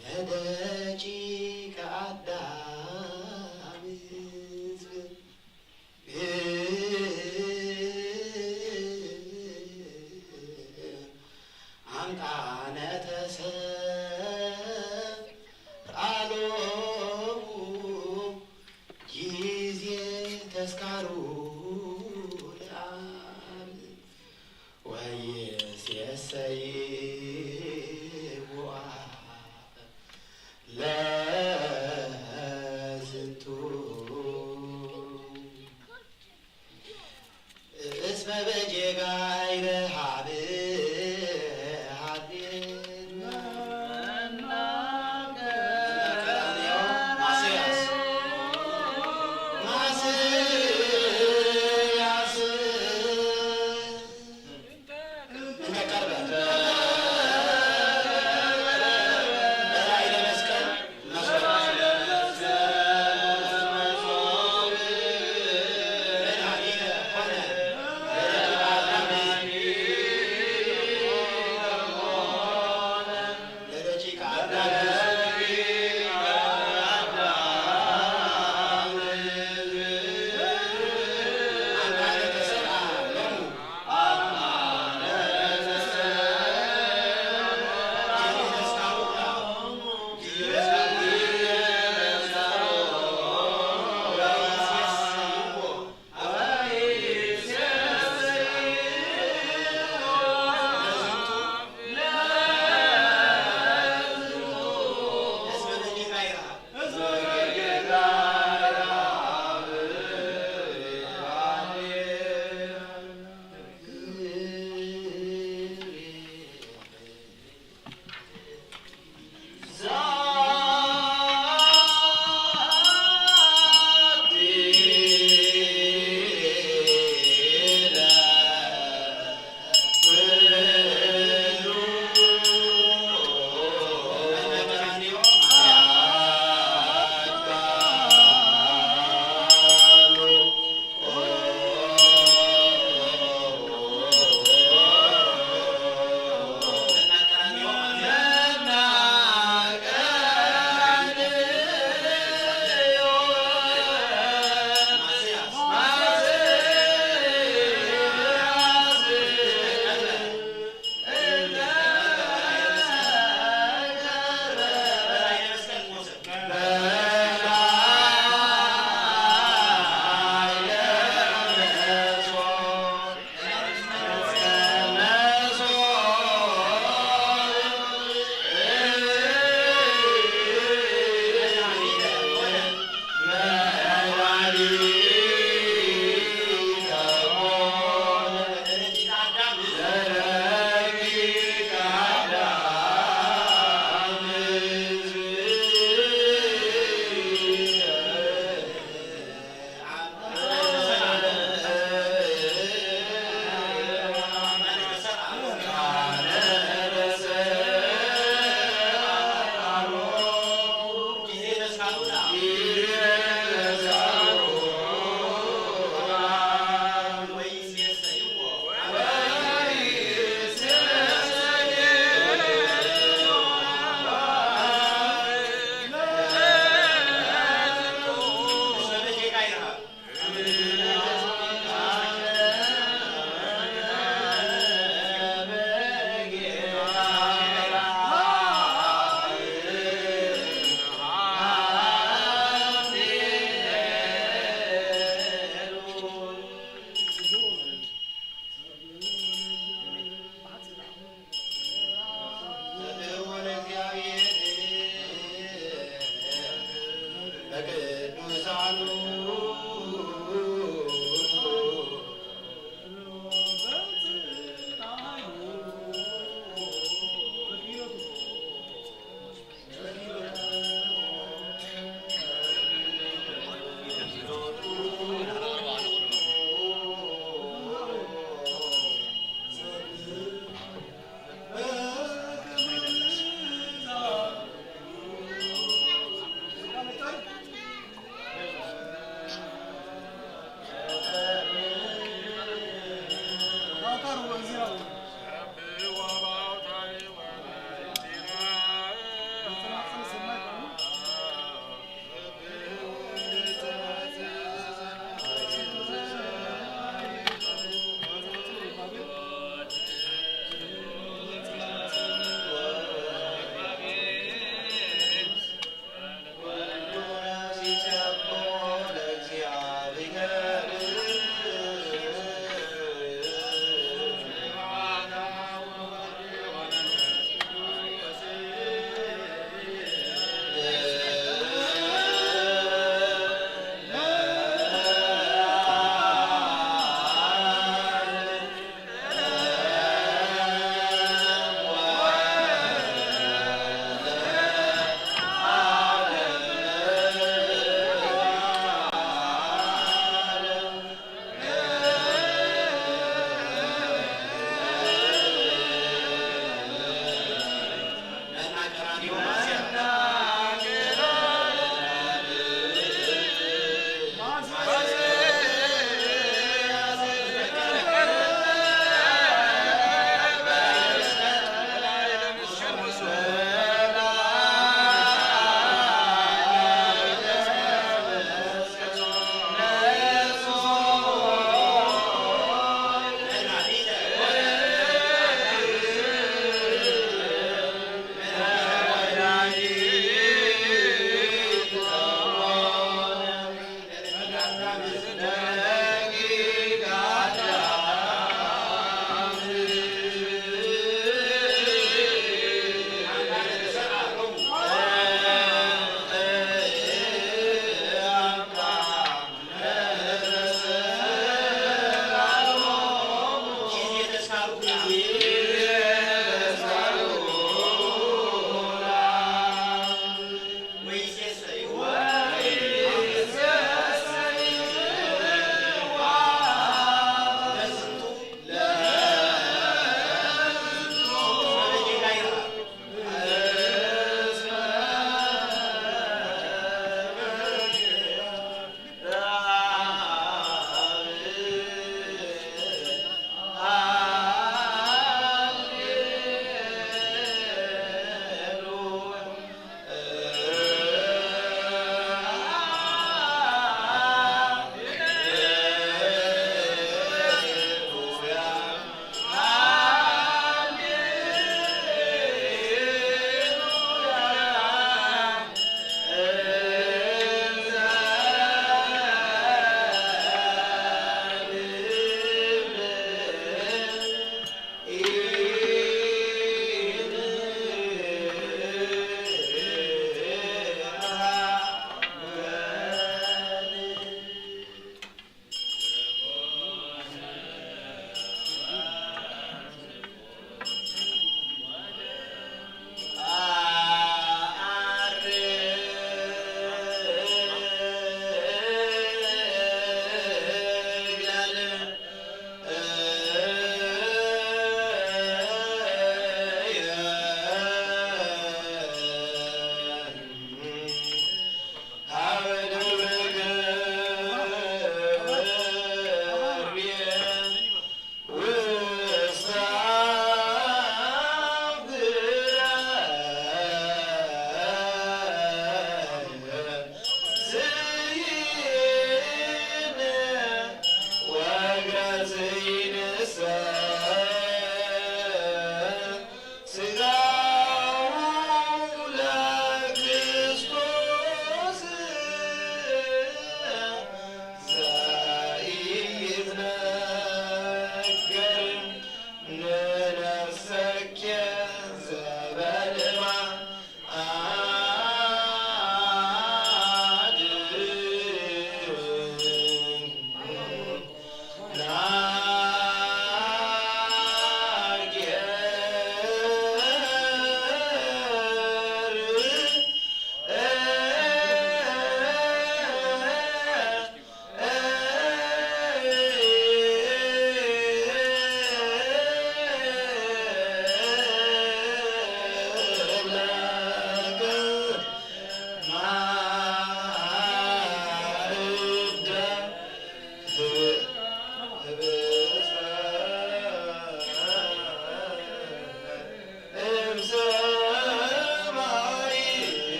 ለደቂቀ አዳም። አምጣነ ተሰቅሎሙ ጊዜ ተስካሩ ለአብ ወይሴሰይዋ ለዝንቱ። እስመ በጌጋይ ረሃብ ሀቤን ቀራንዮ ማስያስ ማስያስ እንተ ቀርበ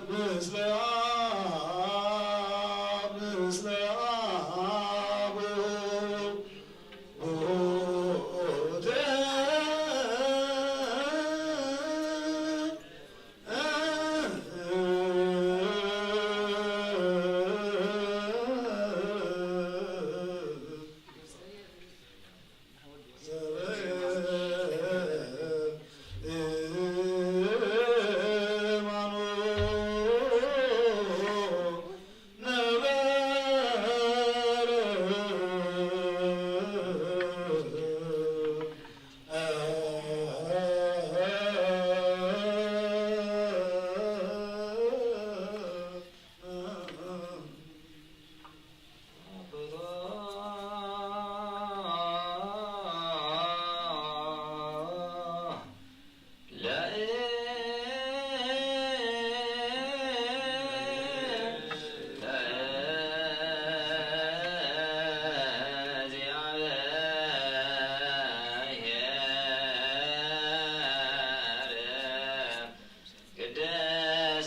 ምስለ አብ ምስለ አብ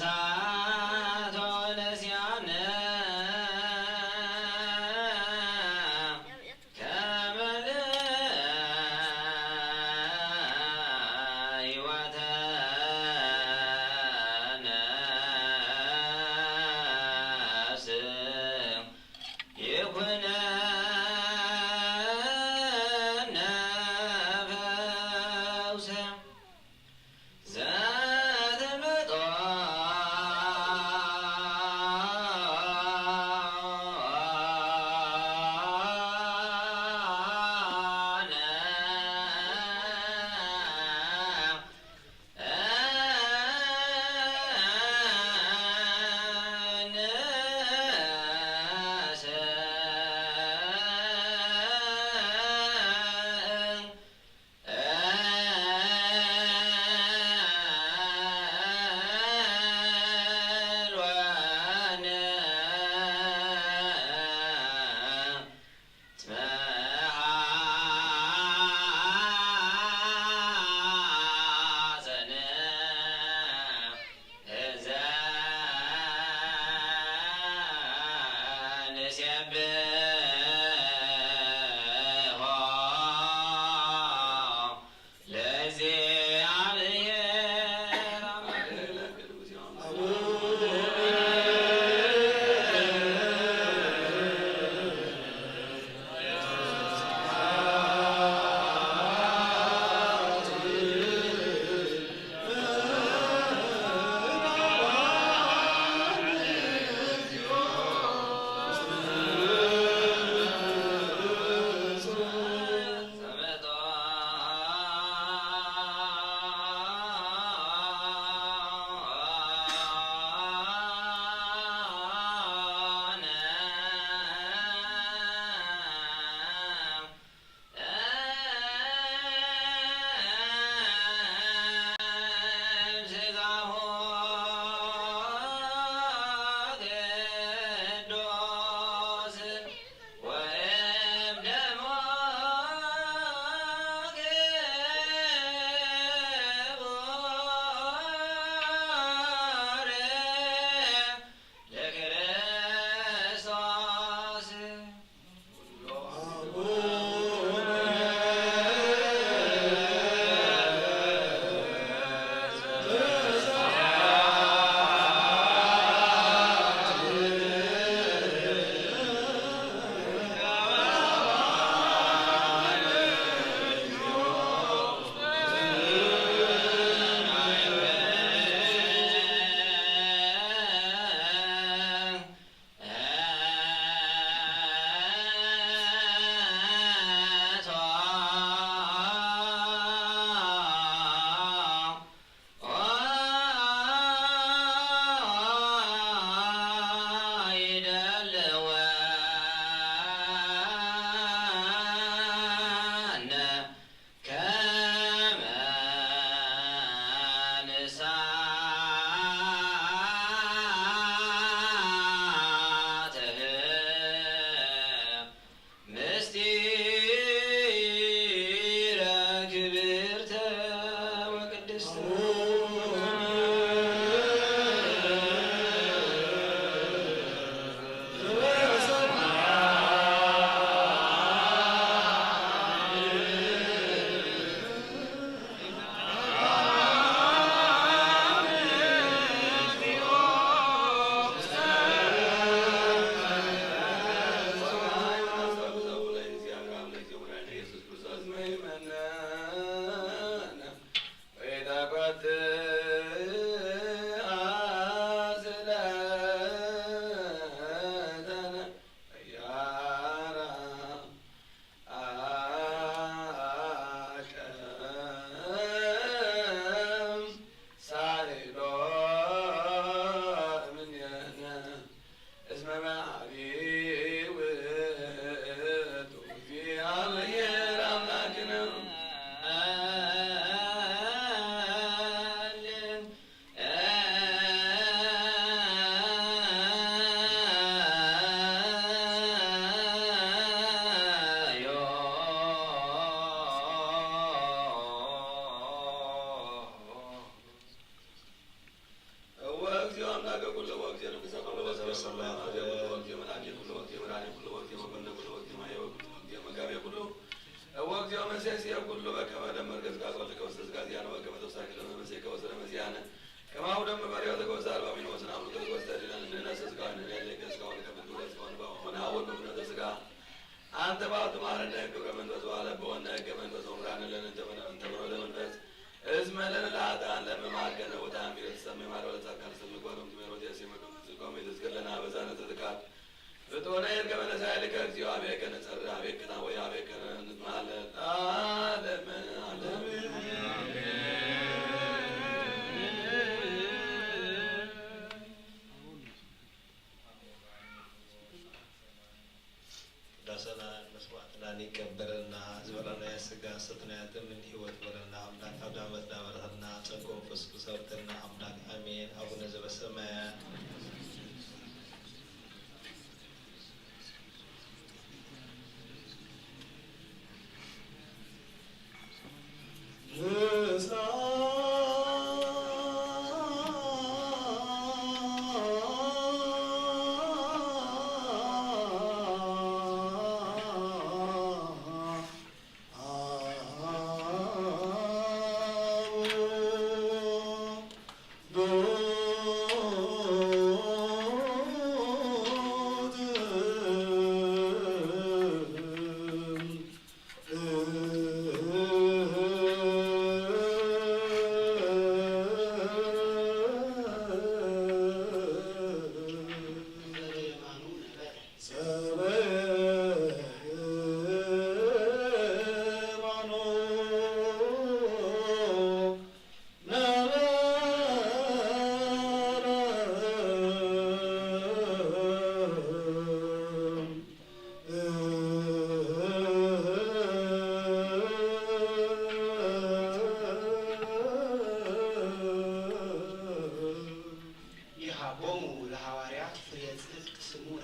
ቅድሳት ወነስያነ ከመ ለህይወተነ ስም ይኩነነ ፈውሰ። ዘትምጦ አቤከ ነጸሪ አቤከ ናወይ አቤከ ንትማለ ለዓለመ ዓለም። ቅዳሴና መስዋዕትናን ይቀበለልና። ዝበላናዮ ስጋ ሰተናዮ ደምን ህይወት በለና ኣምላክ። ኣብ ዳመትና በረኸልና ጸጋ መንፈስ ቅዱስ ኣብተልና ኣምላክ። ኣሜን። ኣቡነ ዘበሰማያት ይሃቦሙ ለሐዋርያት ፍሬ ጽድቅ ስሙረ።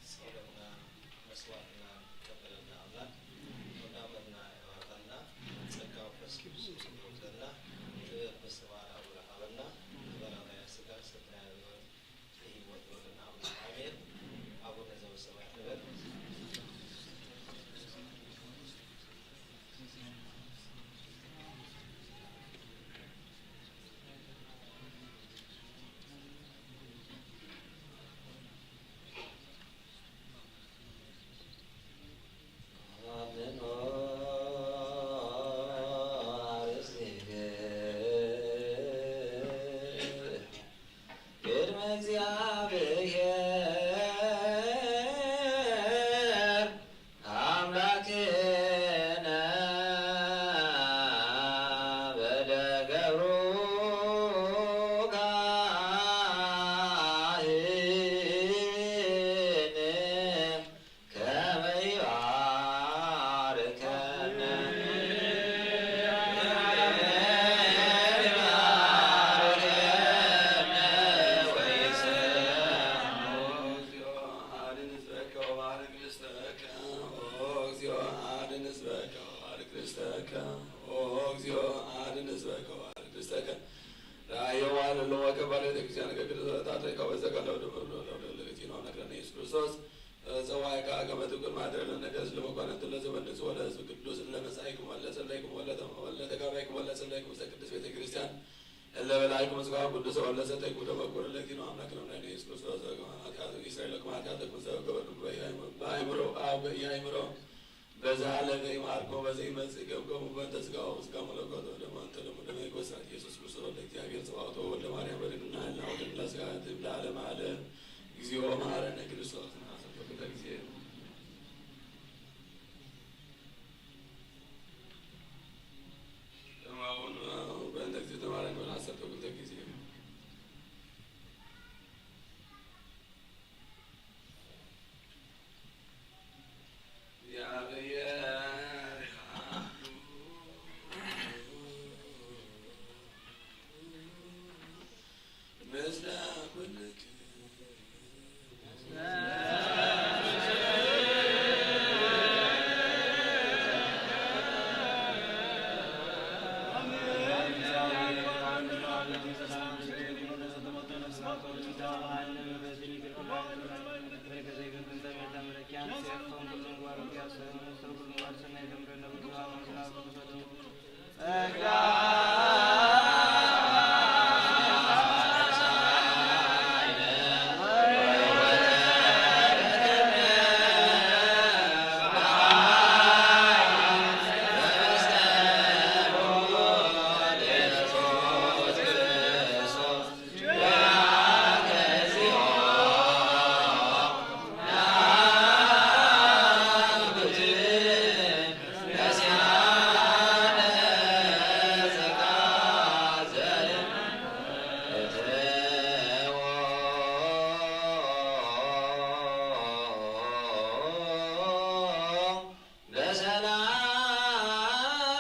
ጸሎትና መስዋዕትና ይቀበለልና ኣምላኽ፣ ወዳመትና ይባርኸልና፣ ጸጋ መንፈስ ቅዱስ ይወርደልና፣ ጥበብ መስተባል ኣውሎ ሃበና፣ ንበረኸያ ስጋ ሰናያ ህይወት ይወርደልና ኣምላኽ። ኣሜን። ኣቡነ ዘበሰማያት ንበል። ቅድመ እግዚኣብሔር ኣምላክነ በደገብሩ ካህን ከመ ይባርከነ። ኦ እግዚኦ፣ አድን ሕዝበከ ወባርክ ርስተከ። ኦ እግዚኦ፣ አድን ሕዝበከ ወባርክ ርስተከ። ኦ እግዚኦ፣ አድን ሕዝበከ ወባርክ ርስተከ። ራእየ ዋል ለወከ ባለ ቤተክርስቲያን ከግድ ዘታተ ከወዘ ከለው ድምር ነው ለውደ ለቤት ነው ነግረን ኢየሱስ ክርስቶስ ጸዋዕካ ከመ ትኩን ማደረ ለነገስ ለመኳንንት ለዘበንስ ወለህዝብ ቅዱስ ለመጻኢኩም ወለጸለይኩም ወለተጋባይኩም ወለጸለይኩም ውስተ ቅድስት ቤተክርስቲያን እለ በላይኩም ስጋ ቅዱስ ወለሰተይኩም ደመ ክቡር ለእግዚእነ አምላክነ መድኃኒነ ኢየሱስ ክርስቶስ ዘከመ ኃጢአት ይስረይ ለክሙ ኃጢአተክሙ ዘገበርኩም በአእምሮ አብ በአእምሮ በዛ ለፈ ይማርኮ በዘ ይመጽእ ገብገሙ በእንተ ስጋው ስጋ መለኮት ወደሙ አንተ ደሙ ደመ ይጎሳት ኢየሱስ ክርስቶስ ወልደ እግዚአብሔር ጸባኦት ወወልደ ማርያም ወድንግልና ህልና ወድንግላ ስጋ ትም ለዓለመ ዓለም። እግዚኦ መሐረነ ክርስቶስ። በእንተ እግዝእትነ ማርያም ወደ ዐሰርተ ክልተ ጊዜ።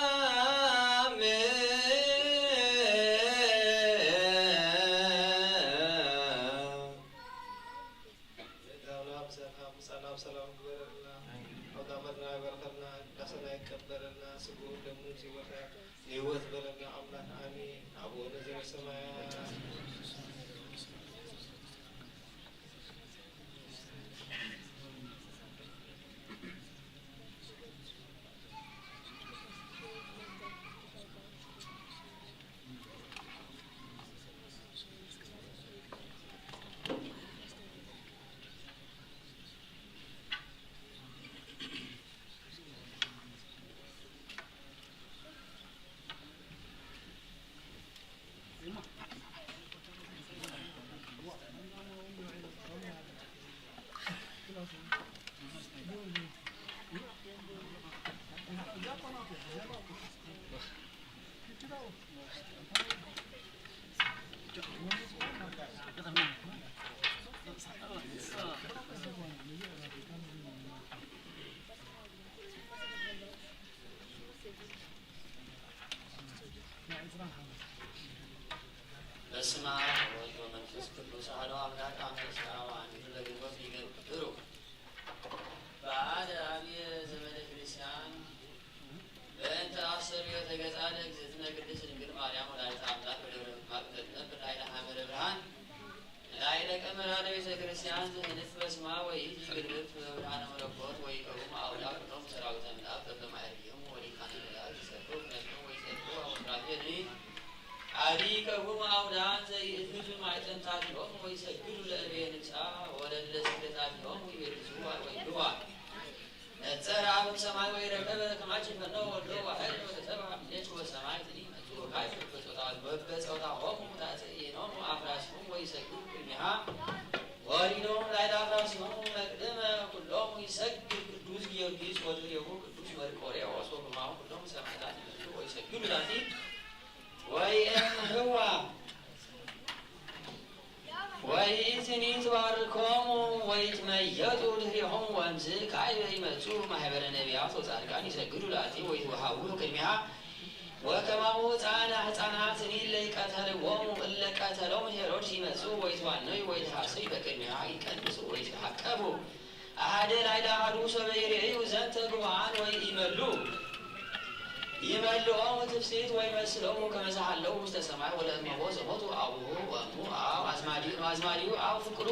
በሰላም ዳውላ ብሰላም ምጻና ብሰላም ግበረልና። ኣውዳመትና ይባርከልና፣ ቅዳሴና ይቀበለልና፣ ስግኡን ደሙን ሲወታ ህይወት በለና ኣምላክ። ኣሜን። ኣቡነ ዘበሰማያት በስመ አብ ወወልድ ወመንፈስ ቅዱስ አሐዱ አምላክ አመ እስራ ወአንዲሁ ለግንቦት ይገብሩ በአሐደ አብየ ዘመደ ክርስቲያን በእንተ አስተርእዮ ተገጻ ለእግዝእትነ ቅድስት ድንግል ማርያም ወላዲተ አምላክ በደብረ ምጥማቅ ዘትነብር ላዕለ ሐመረ ብርሃን ላዕለ ቀመራ ለቤተ ክርስቲያን ዘህንጽ በስማ ወይእቲ ግልብት በብርሃነ መለኮት ወይቀውም አውዳ ኩሎም ሰራዊተ ምዕራፍ በበማዕርጊሆም ወሊቃነ መላእክት ይሰብሑ ነፍሶም ወይሰብሑ አወፍራቴኒ አዲ ከውም አውዳን ዘይእህዙ ማዕጠንታቲሆም ወይሰግዱ ለእቤ ንጻ ወለለ ስግደታቲሆም ወይቤልሱ ወይብዋ ነጸረ አብ ሰማይ ወይረከበ ከማችን ፈኖ ወልዶ ዋህድ ወተሰብአ ምኔች ወሰማይ ትኒ መጹ ወካይ በጾታ በጾታሆሙ ታጽኢኖሙ አፍራሲሆሙ ወይሰግዱ ቅድሚሃ ወሪዶም ላዕለ አፍራሲሆሙ መቅድመ ኩሎሙ ይሰግድ ቅዱስ ጊዮርጊስ ወድሬሁ ቅዱስ መርቆሬዎስ ወግርማሁ ኩሎሙ ሰማዕታት ይመጹ ወይሰግዱ ላቲ ወይእምህዋ ወይእትኒ ትባርኮሙ ወይትመየጡ ድህሬሆሙ ወእምዝ ካይበ ይመጹ ማህበረ ነቢያት ወጻድቃን ይሰግዱ ላቲ ወይትወሃቡ ቅድሚሃ ወከማሁ ሕፃና ሕፃናት እለ ቀተልዎሙ እለ ቀተሎም ሄሮድስ ይመጹ ወይትዋነዩ ወይትሃሰዩ በቅድሚሃ ይቀንሱ ወይትዓቀቡ አሐደ ላዕለ አሐዱ ሶበ ይርእዩ ዘንተ ግቡአን ወይመሉ ይመልኦሙ ትፍስሕት ወይመስሎሙ ከመ ዘሃለዉ ውስተ ሰማይ ወለእመቦ ዘሞቱ አቡሁ ወእሙ አው አዝማዲሁ አዝማዲሁ አው ፍቅሩ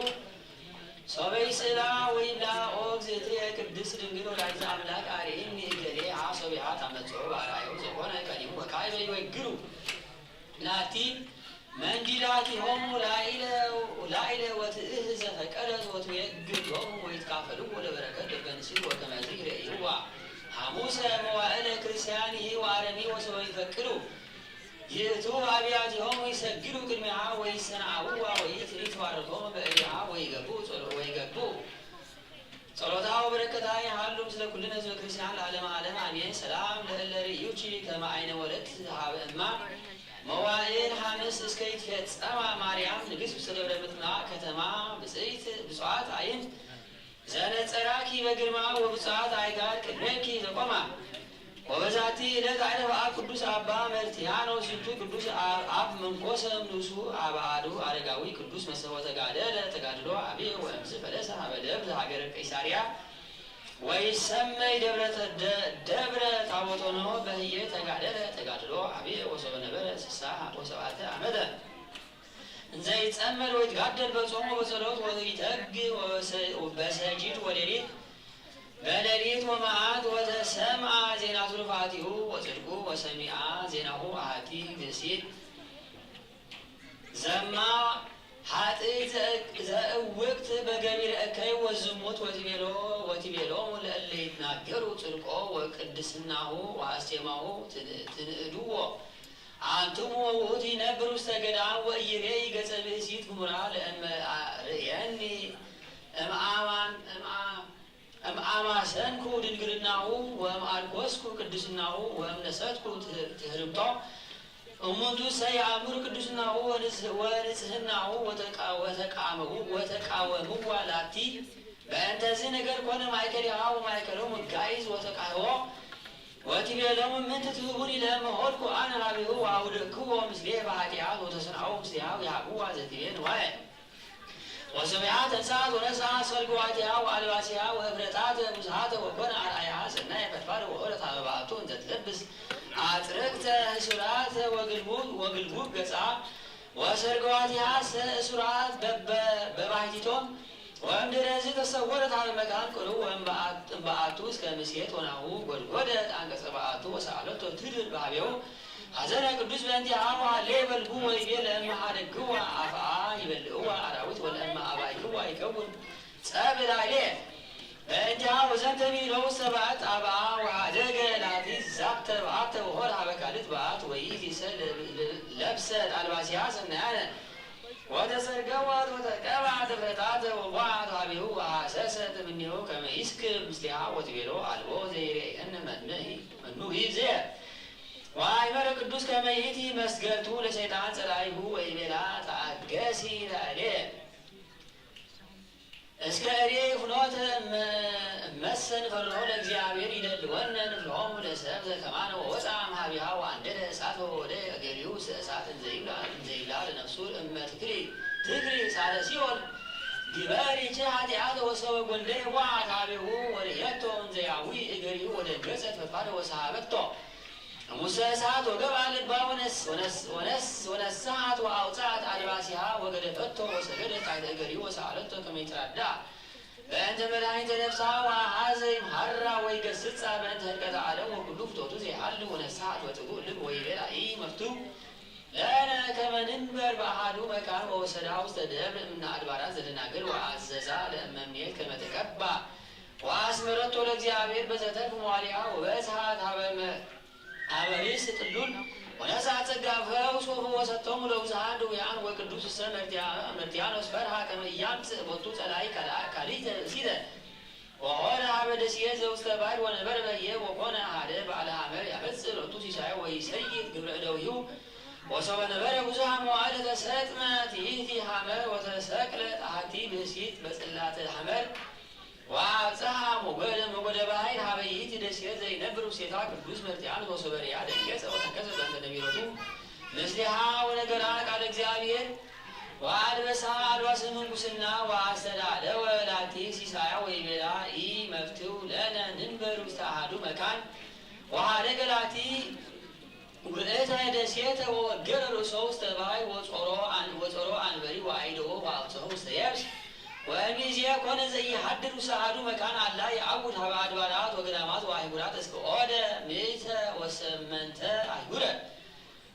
ሶበ ይስእላ ወይብላ ኦ እግዝእትየ ቅድስት ድንግል ወላዲተ አምላክ አርኢኒ እገሌ ሀ ሶቢሃ ታመጽኦ በአርአያሁ ዘኮነ ቀዲሙ ወካዕበ ይወግሩ ላቲ መንዲላቲሆሙ ላዕለ ላዕለ ወትእህ ዘፈቀደት ወትዌግዶሙ ወይትካፈልዎ ለበረከት በበንስል ወከመዚ ይርእይዋ ሐሙሰ መዋዕለ ክርስቲያኒሂ ወአረሚ ወሰበ ይፈቅዱ ይእቱ አብያቲሆሙ ይሰግዱ ቅድሚሃ ወይሰናአውዋ ወይትሪ ተባርኮሙ በእዴሃ ወይገቡ ጸሎ ወይገቡ ጸሎታ ወበረከታ ይሃሉ ምስለ ኩልነ ህዝበ ክርስቲያን ለዓለመ ዓለም አሜን። ሰላም ለእለ ርእዩኪ ከመ አይነ ወለድት ሀበ እማ መዋዕል ሐምስ እስከ ይትፌጸማ ማርያም ንግሥት ውስተ ደብረ ምጥማቅ ከተማ ብጽይት ብፁዓት አይን ዘነጸራኪ በግርማ ወብፁዓት አይጋር ቅድሜኪ ዘቆማ ወበዛቲ ዕለት አይረፍ አብ ቅዱስ አባ መርትያኖስ ዝንቱ ቅዱስ አብ መንኮሰ እምንሱ አብ አዱ አረጋዊ ቅዱስ መሰ ወተጋደለ ተጋድሎ አብየ ወእምዝ ፈለሰ ሀበ ደብር ሀገረ ቂሳርያ ወይሰመይ ደብረ ተ- ደ- ደብረ ታቦቶኖ በህየ ተጋደለ ተጋድሎ አብየ ወሰበ ነበረ ስሳ ወሰብአተ ዓመተ እንዘ ይጸመድ ወይትጋደል በጾም ወበጸሎት ወይተግ ወበሰ- በሰጂድ ወሌሊት በሌሊት ወመዓት ወተሰምዐ ዜና ትሩፋቲሁ ወጽድቁ ወሰሚዐ ዜናሁ አሐቲ ብእሲት ዘማ ኃጥእት ዘእውቅት በገቢረ እከይ ወዝሙት ወትቤሎ ወትቤሎሙ ለእለ ይትናገሩ ጽድቆ ወቅድስናሁ ወአስቴማሁ ትን- ትንእድዎ አንትሙ ወውእቱ ይነብር ውስተ ገዳም ወኢይሬኢ ገጸ ብእሲት ግሙራ ለእመ ርእየኒ እምአማን እምአ እምአማሰንኩ ድንግልናሁ ወእምአልኮስኩ ቅድስናሁ ወእምነሰትኩ ትህ- ትህርምቶ እሙንቱ ሰይአምሩ ቅዱስናሁ ወንጽ- ወንጽህናሁ ወተቃ- ወተቃመው- ወተቃወምዋ ላቲ በእንተዚ ነገር ኮነ ማእከሊሃ ወማእከሎም ጋይዝ ወተቃህቦ ወትቤሎም ምንት ትህቡኒ ለመሆድኩ አነ ሀቢሁ ወአውደቅክዎ ምስሌ በኃጢአት ወተስናው ምስሌሃ ይሃብዋ ዘትቤ ንዋየ ወሰሚዓ ተንሳ ወነሳ ሰርግዋቲያ ወአልባሲያ ወእብረታት ብዙሃተ ወኮነ አርአያ ሰናየ ፈድፋደ ወኦረት ሀበ በአቱ እንተ ትለብስ አጥርቅተ ህሱራተ ወግልቡብ ወግልቡብ ገጻ ወሰርግዋቲያ ሰ እሱራት በበ በባሕቲቶም ወእምድረዚ ተሰወረት ሀበ መካን ቅሩብ ወእምበአቱ እስከ ምሴት ወናሁ ጎድጎደ አንቀጸ በአቱ ወሰአለቶ ትድር በሀቤው ሐዘነ ቅዱስ በእንቲአሃ ወሀሌ በልቡ ወይቤ ለእመ ሀደግዋ አፍአ ይበልዕዋ አራዊት ወለእመ አባይክዋ ይከውን ጸብ ላዕሌ በእንቲአሃ ወዘንተ ሚሎ ውስተ በአት አብአ ወሀደገ ላቲ ዛተ በአተ ወሆር ሀበ ካልእት በአት ወይእቲ ሰ ለብሰት አልባሲሃ ሰናያነ ወተሰርገወት ወተቀብዐት እፍረታተ ወቦዐት ሀቤሁ ወሐሰሰት እምኔሁ ከመ ይስክብ ምስሌሃ ወትቤሎ አልቦ ዘይሬእየነ መኑ ይእዜ ወአእመረ ቅዱስ ከመ ይእቲ መስገድቱ ለሰይጣን ጸላኢሁ ወይቤላ ተአገሲ ላዕሌ እስከ እሬ ፍኖተ እመ- እመሰ ንፈርሆ ለእግዚአብሔር ይደልወነ ንፍርሆሙ ለሰብ ዘከማነ ወወፅአ እምሃቢሃ ወአንደደ እሳት ወወደ እገሪሁ ውስተ እሳት እንዘይብላ እንዘይብላ ለነፍሱ እመ እግሪ ሳለ ሲኦል ግበሪ ች ኃጢአት ወሰበ ጎንደይ ዋ ታቤሁ ወርእየቶ እንዘያዊ እገሪሁ ወደንገጸት ፈድፋደ ወሰሃበቶ ሙሰ እሳት ወገብአ ልባ ወነስ ወነስ ወነስ ወነስሐት ወአውፅአት አልባሲሃ ወገደፈቶ ወሰገደት ታሕተ እገሪሁ ወሰአለቶ ከመ ይትራዳ በእንተ መድኃኒተ ነፍሳ ወአሐዘ ይምሃራ ወይገስጻ በእንተ ህልቀተ ዓለም ወኩሉ ፍቶቱ ዘይሃሉ ወነስሐት ወጥቡእ ልብ ወይቤላ ኢ መፍቱ ለነ ከመ ንንበር በአሐዱ መካን ወወሰዳ ውስተ ደብር እምነ አድባራት ዘደናግል ወአዘዛ ለእመምኔት ከመ ትቀባ ወአስመረቶ ለእግዚአብሔር በዘተርፍ መዋሊያ ወበጽሐት ሀበ መ- ሀበ ርእስ ጥሉል ወነሳ ጸጋ ፈውስ ወፈወሰቶሙ ለውዝሃን ድውያን ወቅዱስ እሰ መርትያ- መርትያኖስ ፈርሃ ከመ ኢያምጽእ ቦቱ ጸላኢ ካልአ- ካልኢተ ብእሲተ ወሆረ ሀበ ደሴት ዘውስተ ባሕር ወነበረ በየ ወኮነ አሐደ በዓለ ሐመር ያበጽእ ሎቱ ሲሳዮ ወይሰይድ ግብረ እደዊሁ ወሶበ ነበረ ብዙሃ መዋዕል ተሰጥመ ትይህቲ ሐመር ወተሰቅለ ጣሃቲ ብእሲት በጽላተ ሐመር ወአብጽሐ ሞገደ ሞገደ ባሕር ሀበ ይእቲ ደሴት ዘይነብር ውስቴታ ቅዱስ መርትያን ወሶበ ርእያ ደንገጸ ወተከዘ በእንተ ነቢረቱ ምስሌሃ ወነገራ ቃለ እግዚአብሔር ወአልበሳ አልባሰ ምንኩስና ወአስተዳለወ ላቲ ሲሳያ ወይቤላ ኢ መፍትው ለነ ንንበር ውስተ አሐዱ መካን ወሀደገ ላቲ ውእተ ደሴተ ወወገረ ርእሶ ውስተ ባሕር ወጾሮ አን- ወጾሮ አንበሪ ወአይደዎ ወአውፅኦ ውስተ የብስ ወእምይእዜ ኮነ ዘይሃድር ውስተ አሐዱ መካን አላ የዐውድ ሀበ አድባራት ወገዳማት ወአህጉራት እስከ ኦደ ምእተ ወሰመንተ አህጉረ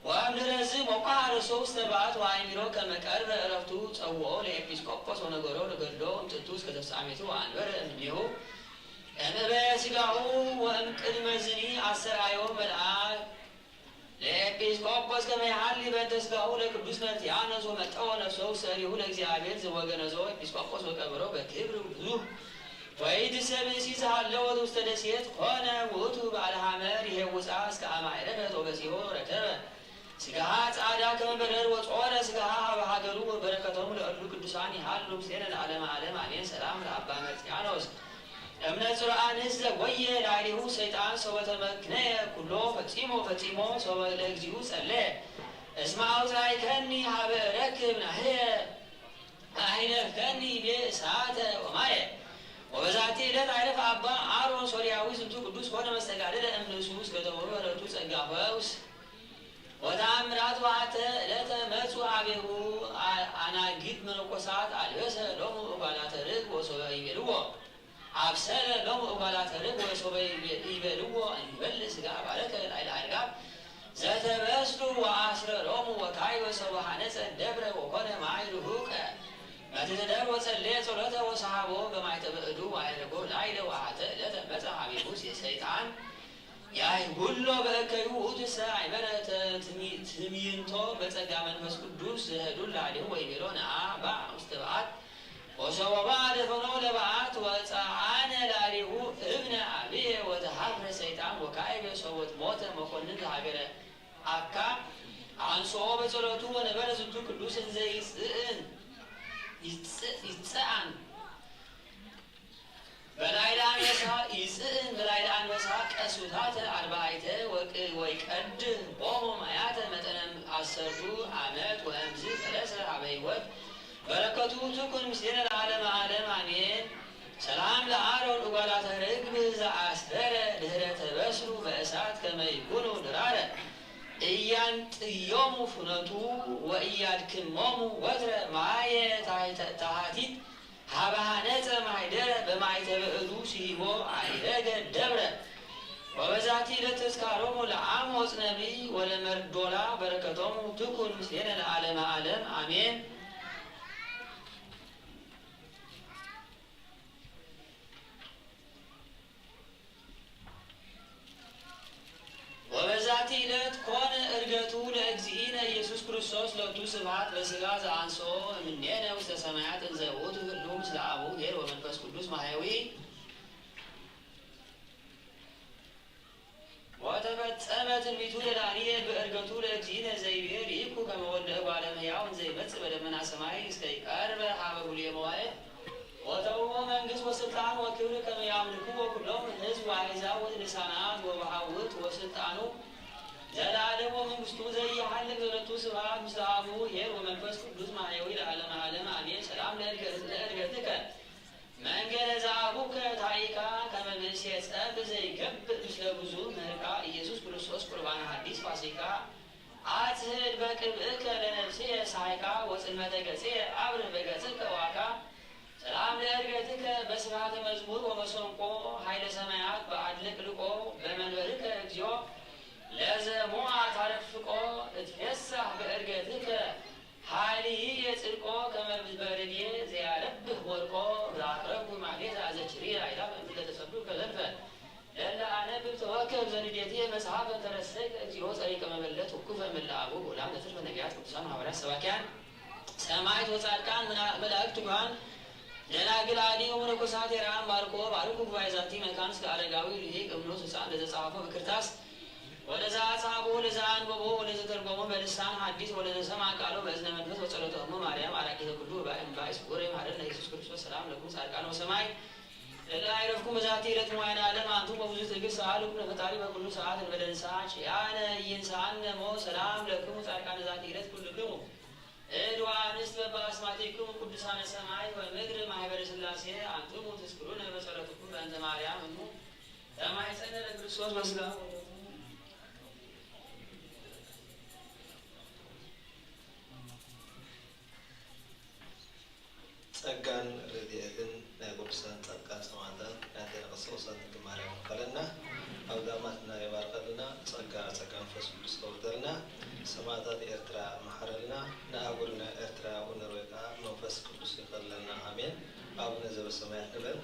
ወእምድረዝ ሞቋ ርእሶ ውስተ በዓት ወአእሚሮ ከመ ቀርበ ዕረፍቱ ጸውኦ ለኤጲስቆጶስ ወነገሮ ለገድሎ እምጥንቱ እስከ ተፍጻሜቱ ወአንበረ እምኔሁ እምእበ ሥጋሁ ወእምቅድመ ዝኒ አስተርአዮ መልአክ ለኤጲስቆጶስ ከመ ይሃሊ በእንተ ሥጋሁ ለቅዱስ መርትያኖስ ወመጠወ ነፍሶ ውስተ እዴሁ ለእግዚአብሔር ዘወገነዞ ኤጲስቆጶስ ወቀበሮ በክብር ብዙህ ወይትሰብእሲ ዘሃለወት ውስተ ደሴት ኮነ ውእቱ በዓለ ሐመር ይሄውፃ እስከ አመ ዐረፈት ወበጺሖ ረከበ ሥጋሃ ጻዕዳ ከመ በረድ ወጾረ ሥጋሃ ሀበ ሀገሩ ወበረከቶሙ ለእሉ ቅዱሳን ይሃሉ ምስሌነ ለዓለመ ዓለም አሜን። ሰላም ለአባ መርትያኖስ እምነ ጽሩዓንስ ዘጎየ ላዕሌሁ ሰይጣን ሶበ ተመክነየ ኩሎ ፈጺሞ ፈጺሞ ሶበ ለእግዚኡ ጸለየ እስመ አውፃእከኒ ሀበ እረክብ ናህየ አሕለፍከኒ ይቤ እሳተ ወማየ። ወበዛቲ ዕለት አይረፍ አባ አሮን ሶርያዊ ዝንቱ ቅዱስ ኮነ መስተጋድለ እምንሱ እስከ ተወህበ ለቱ ጸጋ ፈውስ ወተአምራት ወአተ ዕለተ መጹ አቤሁ አናጊት መነኮሳት አልበሰ ሎሙ እጓላተ ርግብ ወሶበ ይቤልዎ አብሰለ ሎሙ እጓላተ ርግብ ወሶበ ይቤልዎ እንበል ስጋ ባረከ ላይለ አልጋብ ዘተበስሉ ወአስረሮሙ ወካዕበ ሰብሐ ነጸ ደብረ ወኮነ ማይ ርሁቀ መትትደር ወጸሌ ጸሎተ ወሰሃቦ በማይ ተበእዱ ወአይረጎ ላይለ ወአሐተ ዕለተ መጸ ሀቢቡ ሰይጣን ያይጉሎ በእከዩ ውእቱሰ አይመረ ትምይንቶ በጸጋ መንፈስ ቅዱስ ዘህዱል ላዕሌሁ ወይቤሎ ነአ ባዕ ውስተ በዓት ወሰቦባ ደፈኖ ለበዓት ወፀዓነ ላዕሌሁ እብነ አብየ ወተሃፍረ ሰይጣን ወካዕበ ሰቦት ሞተ መኮንን ዘሀገረ አካ አንስኦ በጸሎቱ ወነበረ ዝንቱ ቅዱስ እንዘ ይጽእን ይጽአን በላዕለ አንበሳ ይጽእን በላዕለ አንበሳ ቀሱታተ አርባዕተ ወይቀድህ ቦሙ ማያተ መጠነ አሰርቱ ዓመት ወእምዝ ፈለሰ ሀበ ሕይወት በረከቱ ትኩን ምስሌነ ለዓለመ ዓለም አሜን። ሰላም ለአሮን እጓላተ ርግብ ዘአስደረ ድህረ ተበስሩ በእሳት ከመ ይኩኑ ድራረ እያንጥዮሙ ፍኖቱ ወእያድክሞሙ ወትረ ማየ ታሕቲት ሀበ ሐነጸ ማይደረ በማይተበ እዱ ስሂቦ አይረገ ደብረ ወበዛቲ ለተስካሮሙ ለአሞጽ ነቢይ ወለመርዶላ በረከቶሙ ትኩን ምስሌነ ለዓለመ ዓለም አሜን። ወበዛቲ ዕለት ኮነ እርገቱ ለእግዚእነ ኢየሱስ ክርስቶስ ለቱ ስብሐት በስጋ ዘአንሶ እምኔነ ውስተ ሰማያት እንዘ ውእቱ ህሉ ምስለ አቡ ኄር ወመንፈስ ቅዱስ ማሕየዊ ወተፈጸመ ትንቢቱ ለዳንኤል በእርገቱ ለእግዚእነ ዘይቤ ርኢኩ ከመ ወልደ እጓለ እመሕያው እንዘ ይመጽእ በደመና ሰማይ እስከ ይቀርበ ሀበ ብሉየ መዋዕል ወተውቦ መንግስት ወስልጣን ወክብር ከመ ያምልኩ ወኩሎም ህዝብ ወአሕዛብ ወልሳናት ወበሃውርት ወስልጣኑ ዘለዓለም ወመንግስቱ ዘይሃልቅ ዘለቱ ስብሐት ምስለ አቡ ኄር ወመንፈስ ቅዱስ ማሕየዊ ለዓለመ ዓለም። መንገለ ዘአቡከ ታሪካ ከመ ብእሴ ጸብ ዘይገብእ ምስለ ብዙ ምህርካ ኢየሱስ ክርስቶስ ቁርባነ ሐዲስ ፋሲካ አጽህድ በቅብእከ ለነፍስየ ሳይካ ወጽልመተ ገጽየ አብርህ በገጽከ ዋካ ሰላም ለእርገትከ በስብሐተ መዝሙር ወመሰንቆ ኃይለ ሰማያት በአድልቅልቆ በመንበርከ እግዚኦ ለዘሞአ ታረፍቆ እትፌሳህ በእርገትከ ኃይልይ የጽድቆ ከመ በርድየ ዘያለብህ ወርቆ ዘአቅረብኩ ማሌት አዘችሪ አይላፍ እምለተሰዱ ከዘልፈ ለለ አነብብ ተወከብ ዘንዴትየ መጽሐፈ ተረሰይ ከእግዚኦ ጸሪቀ መበለት ውኩፈ እምለ አቡ ውላም ዘትርፈ ነቢያት ቅዱሳን ሐዋርያት ሰባኪያን ሰማዕት ወጻድቃን መላ- መላእክት ትጉሃን ደናግል አዲ ወመነኮሳት የራን ባርኮ ባርኩ ጉባኤ ዛቲ መካን እስከ አረጋዊ ልሂቅ እምኖ ስጻን ለዘጻፎ በክርታስ ወለዘ አጻቦ ወለዘ አንበቦ ወለዘ ተርጎሞ በልሳን ሐዲስ ወለዘ ሰማ ቃሎ በእዝነ መንፈስ ወጸሎተ እሙ ማርያም አራቂተ ኩሉ ባይ እምባይ ስውር የማረነ ኢየሱስ ክርስቶስ ሰላም ለኩም ጻድቃን ወሰማይ እለ አይረፍኩም በዛቲ ዕለት መዋዕለ ዓለም አንቱም በብዙ ትዕግስት ሰአልኩም ለፈጣሪ በኩሉ ሰዓት እንበለ ንስሐ ኪያነ ኢይንስአነ ሞ ሰላም ለክሙ ጻድቃነ ዛቲ ዕለት ኩልክሙ እድ ወአንስት በበአስማቲክሙ ቅዱሳነ ሰማይ ወምድር ማህበረ ሥላሴ አንትሙ ትዝክሩነ በጸሎትኩም በእንተ ማርያም እሙ ተማይጸነ ለክርስቶስ በስጋ ወደሙ። ጸጋን ረድኤትን ናይ ቅዱሳን ጻድቃን ሰማዕታት ናይ ኣዴና ቅድስተ ቅዱሳን ድንግል ማርያም ይውከለልና። ኣብ ዳማትና ይባርከልና። ጸጋ ጸጋ መንፈስ ቅዱስ ተወርደልና። ሰማዕታት ኤርትራ መሓረልና። ንኣህጉርና ኤርትራ ወኖርዌ ከኣ መንፈስ ቅዱስ ይኸለልና። ኣሜን። ኣቡነ ዘበሰማያት ንበል።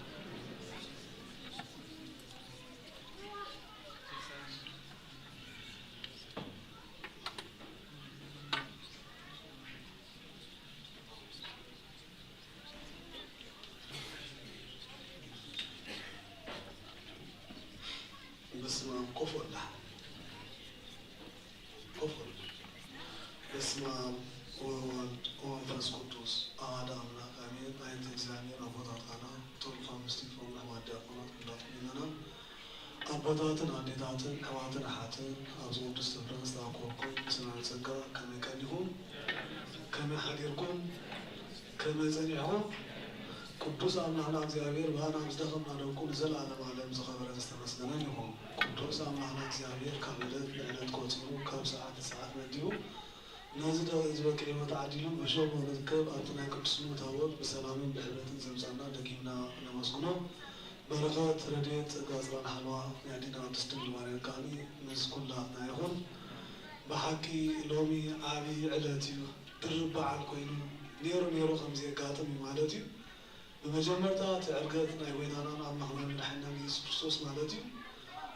በስመ አብ። ኮፍ በል። ኮፍ በል። በስመ አብ ወወልድ ወመንፈስ ቅዱስ አሐደ አምላክ አሜን። አይንተ እግዚአብሔር አቦታታና ቶልፋ ምስቲ ፎም ለማዲያ ቆናት ኩላትኩም ይመናል። ኣቦታትን ኣዴታትን ኣሕዋትን ኣሓትን ኣብዚ ቅዱስ ስፍራ ዝተኣከብኩም ብሰማያዊ ጸጋ ከመይ ቀኒኹም? ከመይ ሓዲርኩም? ከመይ ጸኒሕኩም? ቅዱስ ኣምላኽና እግዚኣብሔር ብኣና ምስ ደኸምና ደቁ ንዘለዓለም ዓለም ዝኸበረን ዝተመስገነን ይኹን። ቅዱስ ኣምላኽና እግዚኣብሔር ካብ ዕለት ንዕለት ቆጺሩ ካብ ሰዓት ንሰዓት መዲቡ ነዚ ደ- ዝበቅዕ ህይወት ዓዲሉ በሸሞ ንርከብ ኣብቲ ናይ ቅዱስኑ ታቦት ብሰላምን ብሕብረትን ዘምጻና ደጊምና ነመስግኖ። በረኸት ረድኤት ጸጋ ጽላል ሓልዋ ናይ ኣዴና ቅድስት ድንግል ማርያም ከዓኒ ምስ ኩላትና ይኹን። ብሓቂ ሎሚ ዓቢ ዕለት እዩ። ድርብ በዓል ኮይኑ ነይሩ ነይሩ ከም ዘየጋጥም እዩ ማለት እዩ። ብመጀመርታ እቲ ዕርገት ናይ ጎይታናን ኣምላኽናን መድሓኒናን ኢየሱስ ክርስቶስ ማለት እዩ።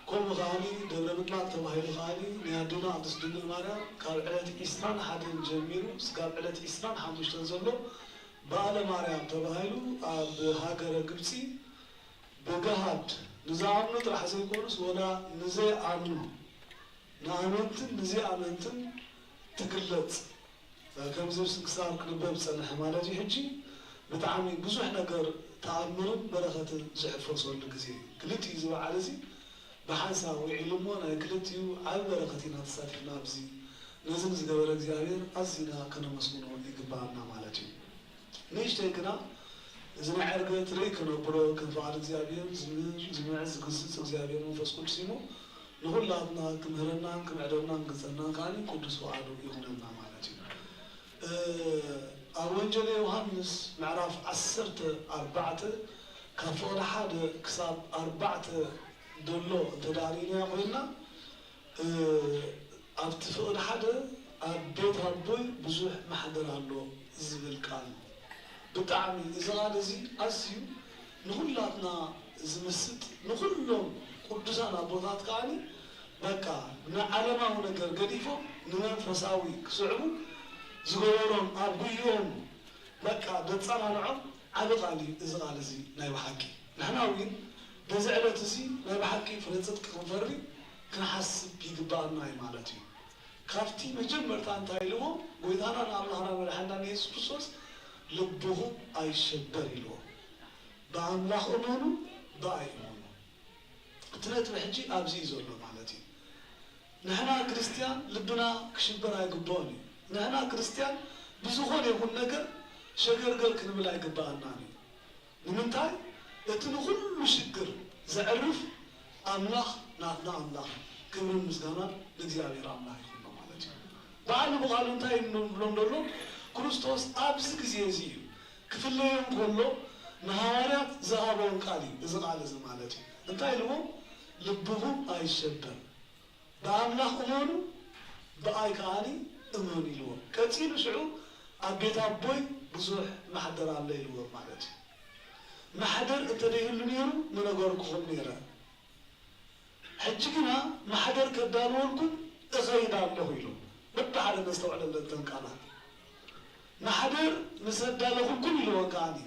ከምኡ ከዓኒ ደብረ ምጥማቕ ተባሂሉ ከዓኒ ናይ ኣዴና ቅድስት ድንግል ማርያም ካብ ዕለት ዒስራን ሓደን ጀሚሩ እስካብ ዕለት ዒስራን ሓሙሽተን ዘሎ በዓለ ማርያም ተባሂሉ ኣብ ሃገረ ግብፂ ብገሃድ ንዝኣምኑ ጥራሕ ዘይኮኑስ ወላ ንዘይኣምኑ ንኣመንትን ንዘይኣመንትን ትግለጽ። ከምዚ ስንክሳር ክንበብ ዝጸንሐ ማለት እዩ። ሕጂ ብጣዕሚ ብዙሕ ነገር ተኣምርን በረኸትን ዝሕፈሰሉ ግዜ እዩ። ክልቲኡ እዚ በዓል እዚ ብሓንሳብ ውዒሉ እሞ ናይ ክልቲኡ ዓቢ በረኸት ኢና ተሳቲፍና ኣብዚ። ነዚ ንዝገበረ እግዚኣብሔር ኣዚና ከነመስግኖ ይግባኣና ማለት እዩ። ንእሽተይ ግና እዚ ናይ ዕርገት ርእይ ከነብሎ ከም ፍቓድ እግዚኣብሔር ዝምህር፣ ዝምዕዝ፣ ዝግስጽ እግዚኣብሔር መንፈስ ቅዱስ እዩ እሞ ንኹላትና ክምህረናን ክምዕደናን ክጸናን ከዓኒ ቅዱስ ፍቓዱ ይኹነልና ማለት እዩ። እ፣ ኣብ ወንጌለ ዮሃንስ ምዕራፍ ዓሰርተ ኣርባዕተ ካብ ፍቕዲ ሓደ ክሳብ ኣርባዕተ ዘሎ እንተ ደኣ ርኢናዮ ኮይንና፣ እ፣ ኣብቲ ፍቕዲ ሓደ ኣብ ቤት ኣቦይ ብዙሕ ማሕደር ኣሎ ዝብል ቃል እዩ። ብጣዕሚ እዚ ቃል እዚ ኣዝዩ ንኹላትና ዝምስጥ፣ ንኹሎም ቅዱሳን ኣቦታት ከዓኒ በቃ ንዓለማዊ ነገር ገዲፎም ንመንፈሳዊ ክስዕቡ ዝገበሮም ኣብ ጉይኦም በቃ ዘጸናንዖም ዓቢ ቃል እዩ እዚ ቃል እዚ ናይ ብሓቂ። ንሕና እውን በዚ ዕለት እዚ ናይ ብሓቂ ፍረ ጽድቂ ክንፈሪ ክንሓስብ ይግባኣና እዩ ማለት እዩ። ካብቲ መጀመርታ እንታይ ኢልዎ? ጎይታና ንኣምላኽና መድሓኒናን የሱስ ክርስቶስ ልብኹም ኣይሸበር ኢልዎ። ብኣምላኽ እመኑ፣ ብኣይ እመኑ። እቲ ነጥቢ ሕጂ ኣብዚ እዩ ዘሎ ማለት እዩ። ንሕና ክርስትያን ልብና ክሽበር ኣይግብኦን እዩ። ንሕና ክርስትያን ብዝኾነ ይኹን ነገር ሸገርገር ክንብል ኣይግብኣናን እዩ። ንምንታይ? እቲ ንኹሉ ሽግር ዘዕርፍ ኣምላኽ ናትና ኣምላኽ፣ ክብርን ምስጋናን ንእግዚኣብሔር ኣምላኽ ይኹኖ ማለት እዩ። በዓሉ ብቓሉ እንታይ እንብሎም ዘሎ? ክርስቶስ ኣብዚ ግዜ እዚ እዩ ክፍለዮም ከሎ ንሃዋርያት ዝሃቦም ቃል እዩ። እዚ ቃል እዚ ማለት እዩ እንታይ ኢልዎም? ልብኹም ኣይሸበር፣ ብኣምላኽ እመኑ፣ ብኣይ ከዓኒ እመኑ ኢልዎም። ቀጺሉ ሽዑ ኣብ ቤት ኣቦይ ብዙሕ ማሕደር ኣሎ ኢልዎም ማለት እዩ። ማሕደር እንተደይህሉ ነይሩ ምነገርኩኹም ነይረ። ሕጂ ግና ማሕደር ከዳልወልኩም እኸይድ ኣለኹ ኢሉ። በብሓደ ነስተውዕለለን እተን ቃላት። ማሕደር ምስ ኣዳለኹልኩም ኢልዎ ከዓኒ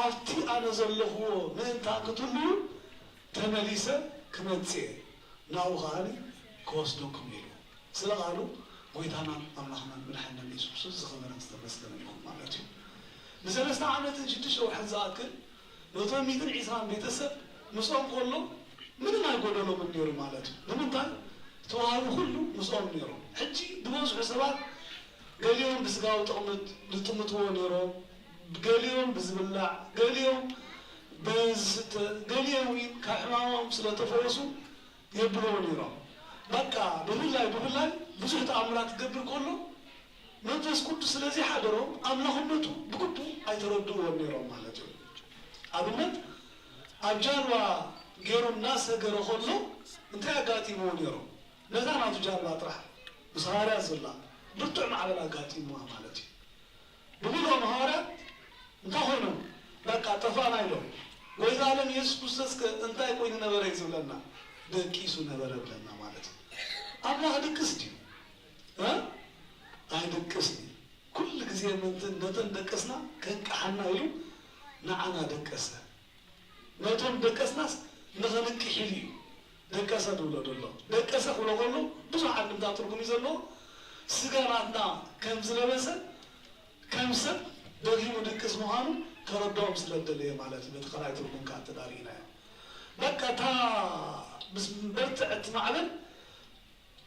ኣብቲ ኣነ ዘለኹዎ ምእንታን ክትህልዉ ተመሊሰ ክመጽእ እየ፣ ናብኡ ከዓኒ ክወስደኩም ኢሉ። ስለ ቃሉ ጎይታናን ኣምላኽናን መድሓኒናን የሱስ ክርስቶስ ዝኸበረን ዝተመስገነ ይኹን ማለት እዩ። ንሰለስተ ዓመትን ሽዱሽተ ወርሕን ዝኣክል ነቶም ሚእትን ዒስራን ቤተሰብ ምስኦም ከሎ ምንም ኣይጎደሎምን ነይሩ ማለት እዩ። ንምንታይ? ተዋህቢ ኩሉ ምስኦም ነይሮም። ሕጂ ዝበዝሑ ሰባት ገሊኦም ብስጋዊ ጥቕሚ ዝጥምትዎ ነይሮም፣ ገሊኦም ብዝብላዕ፣ ገሊኦም ብዝስተ፣ ገሊኦም እውን ካብ ሕማሞም ስለ ተፈወሱ የብልዎ ነይሮም። በቃ ብፍላይ ብፍላይ ብዙሕ ተኣምራት ክገብር ከሎ መንፈስ ቅዱስ ስለ ዘይሓደሮም ኣምላኽነቱ ብግቡእ ኣይተረድእዎን ነይሮም ማለት እዩ። ኣብነት ኣብ ጃልባ ገይሩ እናሰገረ ከሎ እንታይ ኣጋጢምዎ ነይሮም? ነታ ናቱ ጃልባ ጥራሕ ምስ ሃዋርያት ዘላ ብርቱዕ ማዕበል ኣጋጢምዋ ማለት እዩ። ብምልኦም ሃዋርያት እንታይ ኮይኖም? በቃ ጠፋእና ኢሎም። ጎይታ ዓለም የሱስ ክርስቶስ ከ እንታይ ኮይኑ ነበረ እዩ ዝብለና? ደቂሱ ነበረ ብለና ማለት እዩ። ኣምላኽ ድቅስ ድዩ? እ? ኣይድቅስን እዩ። ኩሉ ግዜ ምእንቲ ነተን ደቀስና ከንቅሓና ኢሉ ንዓና ደቀሰ። ነቶም ደቀስናስ ንኸንቅሕ ኢሉ እዩ ደቀሰ ዝብሎ ዘሎ። ደቀሰ ክብሎ ከሎ ብዙሕ ዓንድምታ ትርጉም እዩ ዘለዎ። ስጋ ናትና ከም ዝለበሰ ከም ሰብ ደጊሙ ድቅስ ምዃኑ ከረድኦም ስለ ዝደለየ ማለት እዩ። በቲ ካልኣይ ትርጉም ከዓ እንተ ዳርኢናዮ በቃ እታ ምስ በርትዐት ማዕበል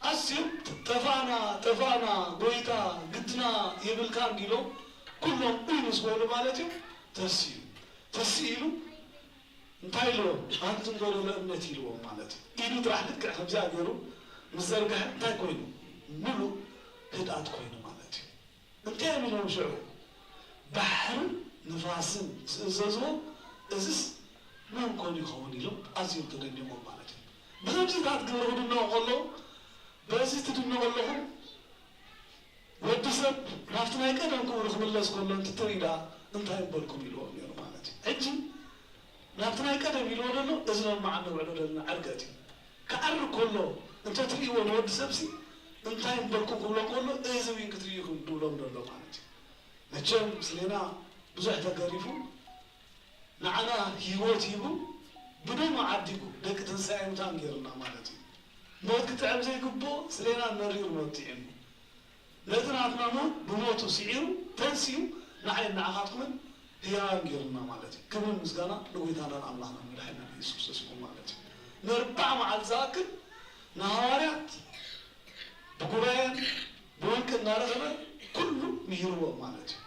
ኣዝዮም ጠፋእና ጠፋእና ጎይታ ግድና የብልካን ኢሎም ኩሎም ኡይ ምስ በሉ ማለት እዩ። ተስኡ ተስኡ ኢሉ እንታይ ኢልዎም? ኣንቱም ጎደሎ እምነት ኢልዎም ማለት እዩ። ኢዱ ጥራሕ ልክዕ ከምዚኣ ገይሩ ምስ ዘርግሐ እንታይ ኮይኑ? ምሉእ ህድኣት ኮይኑ ማለት እዩ። እንታይ እዮም ኢሎም ሽዑ? ባሕርን ንፋስን ዝእዘዝዎ እዝስ መን ኮን ይኸውን ኢሎም ኣዝዮም ተደኒቖም ማለት እዩ። ብከምዚታት ግብሪ ክድነቑ ከለዉ በዚ ትድነቑ ኣለኹም ወዲ ሰብ ናብቲ ናይ ቀደም ክብሩ ክምለስ ከሎ እንትትርኢ ደኣ እንታይ ምበልኩም ኢልዎም ነይሩ ማለት እዩ። ሕጂ ናብቲ ናይ ቀደም ኢልዎ ዘሎ እዚ ሎማዓንቲ ንውዕሎ ዘለና ዕርገት እዩ። ክዓርግ ከሎ እንተትርእይዎ ንወዲ ሰብሲ እንታይ ምበልኩም ክብሎ ከሎ እዚ እውን ክትርእዩ ኢኹም ድብሎም ዘሎ ማለት እዩ። መቸም ምስሌና ብዙሕ ተገሪፉ ንዓና ህይወት ሂቡ ብደሙ ዓዲጉ ደቂ ትንሳኤ ሙታን ገይሩና ማለት እዩ። ሞት ክጥዕም ዘይግብኦ ስሌና መሪር ሞት ጥዒሙ ነቲ ናትና ሞት ብሞቱ ስዒሩ ተንሲኡ ንዓይን ንዓኻትኩምን ህያዋን ገይሩና ማለት እዩ። ክብርን ምስጋና ንጎይታናን ኣምላኽናን መድሓኒናን የሱስ ክርስቶስ ይኹን ማለት እዩ። ንኣርብዓ መዓልቲ ዝኣክል ንሃዋርያት ብጉባኤን ብውልቂ እናረኸበ ኩሉ ምሂርዎም ማለት እዩ።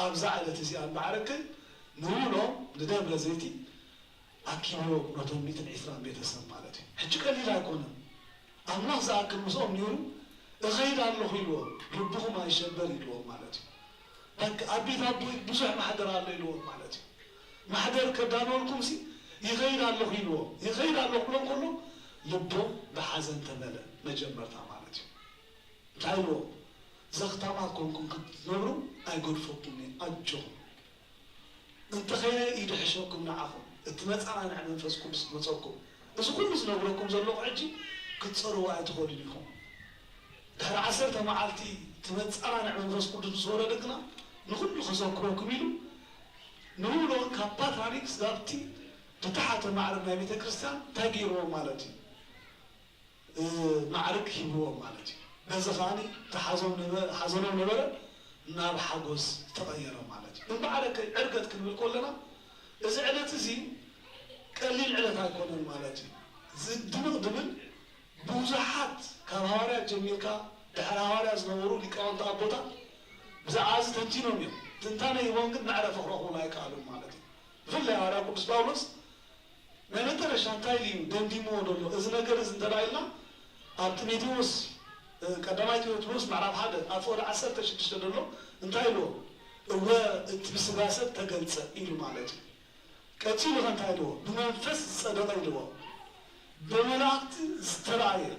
ኣብዛ ዕለት እዚኣ እምበኣርከ ንውሎም ንደብረ ዘይቲ ኣኪብዎም ነቶም ሚእትን ዒስራን ቤተሰብ ማለት እዩ። ሕጂ ቀሊል ኣይኮነን። ኣምላኽ ዝኣክል ምስኦም ነይሩ። እኸይድ ኣለኹ ኢልዎም፣ ልብኹም ኣይሸበር ኢልዎም ማለት እዩ። በቃ ኣብ ቤት ኣቦይ ብዙሕ ማሕደር ኣሎ ኢልዎም ማለት እዩ። ማሕደር ከዳልወልኩም ሲ ይኸይድ ኣለኹ ኢልዎም። ይኸይድ ኣለኹ ክብሎም ከሎ ልቦም ብሓዘን ተመለ መጀመርታ ማለት እዩ። እንታይ ኢልዎም? ዘኽታማት ኮንኩም ክትነብሩ ኣይገድፈኩምን እየ፣ ኣጆኹም። እንተኸይደ ይድሕሸኩም ንዓኹም፣ እቲ መጸናንዒ መንፈስ ቅዱስ ክመጸኩም። እዚ ኩሉ ዝነግረኩም ዘለኹ ሕጂ ክትጸርዎ ኣይትኽእሉን ኢኹም። ድሕሪ ዓሰርተ መዓልቲ እቲ መጸናንዒ መንፈስ ቅዱስ ምስ ወረደ ግና ንኹሉ ከዘክረኩም ኢሉ ንውሎ ካብ ፓትርያርክ ናብቲ ዝተሓተ ማዕርግ ናይ ቤተ ክርስቲያን እንታይ ገይርዎም ማለት እዩ? እ፣ ማዕርግ ሂብዎም ማለት እዩ። በዚ ከዓኒ እቲ ሓዞም ነበ-፣ ሓዘኖም ነበረ ናብ ሓጎስ ተቐየረ ማለት እዩ። እምበኣርከ ዕርገት ክንብል ከለና እዚ ዕለት እዚ ቀሊል ዕለት ኣይኮነን ማለት እዩ። ዝድንቕ ድብል ብዙሓት ካብ ሃዋርያት ጀሚርካ ድሕሪ ሃዋርያት ዝነበሩ ሊቃውንቲ ኣቦታት ብዛዕባ እዚ ተንቲኖም እዮም። ትንታነ ሂቦም ግን መዕረፊ ክረኽቡሉ ኣይከኣሉን ማለት እዩ። ብፍላይ ሃዋርያ ቅዱስ ጳውሎስ ናይ መጨረሻ እንታይ ኢሉ እዩ ደምዲምዎ ዘሎ? እዚ ነገር እዚ እንተ ኢልና ኣብ ጢሞቴዎስ ቀዳማይ ጢሞቴዎስ ምዕራፍ ሓደ ኣብ ፍቕዲ ዓሰርተ ሽዱሽተ ዘሎ እንታይ ኢልዎ? እወ እቲ ብስጋ ሰብ ተገልጸ ኢሉ ማለት እዩ። ቀጺሉ ከ እንታይ ኢልዎ? ብመንፈስ ዝጸደቐ ኢልዎ፣ ብመላእክቲ ዝተራእየ፣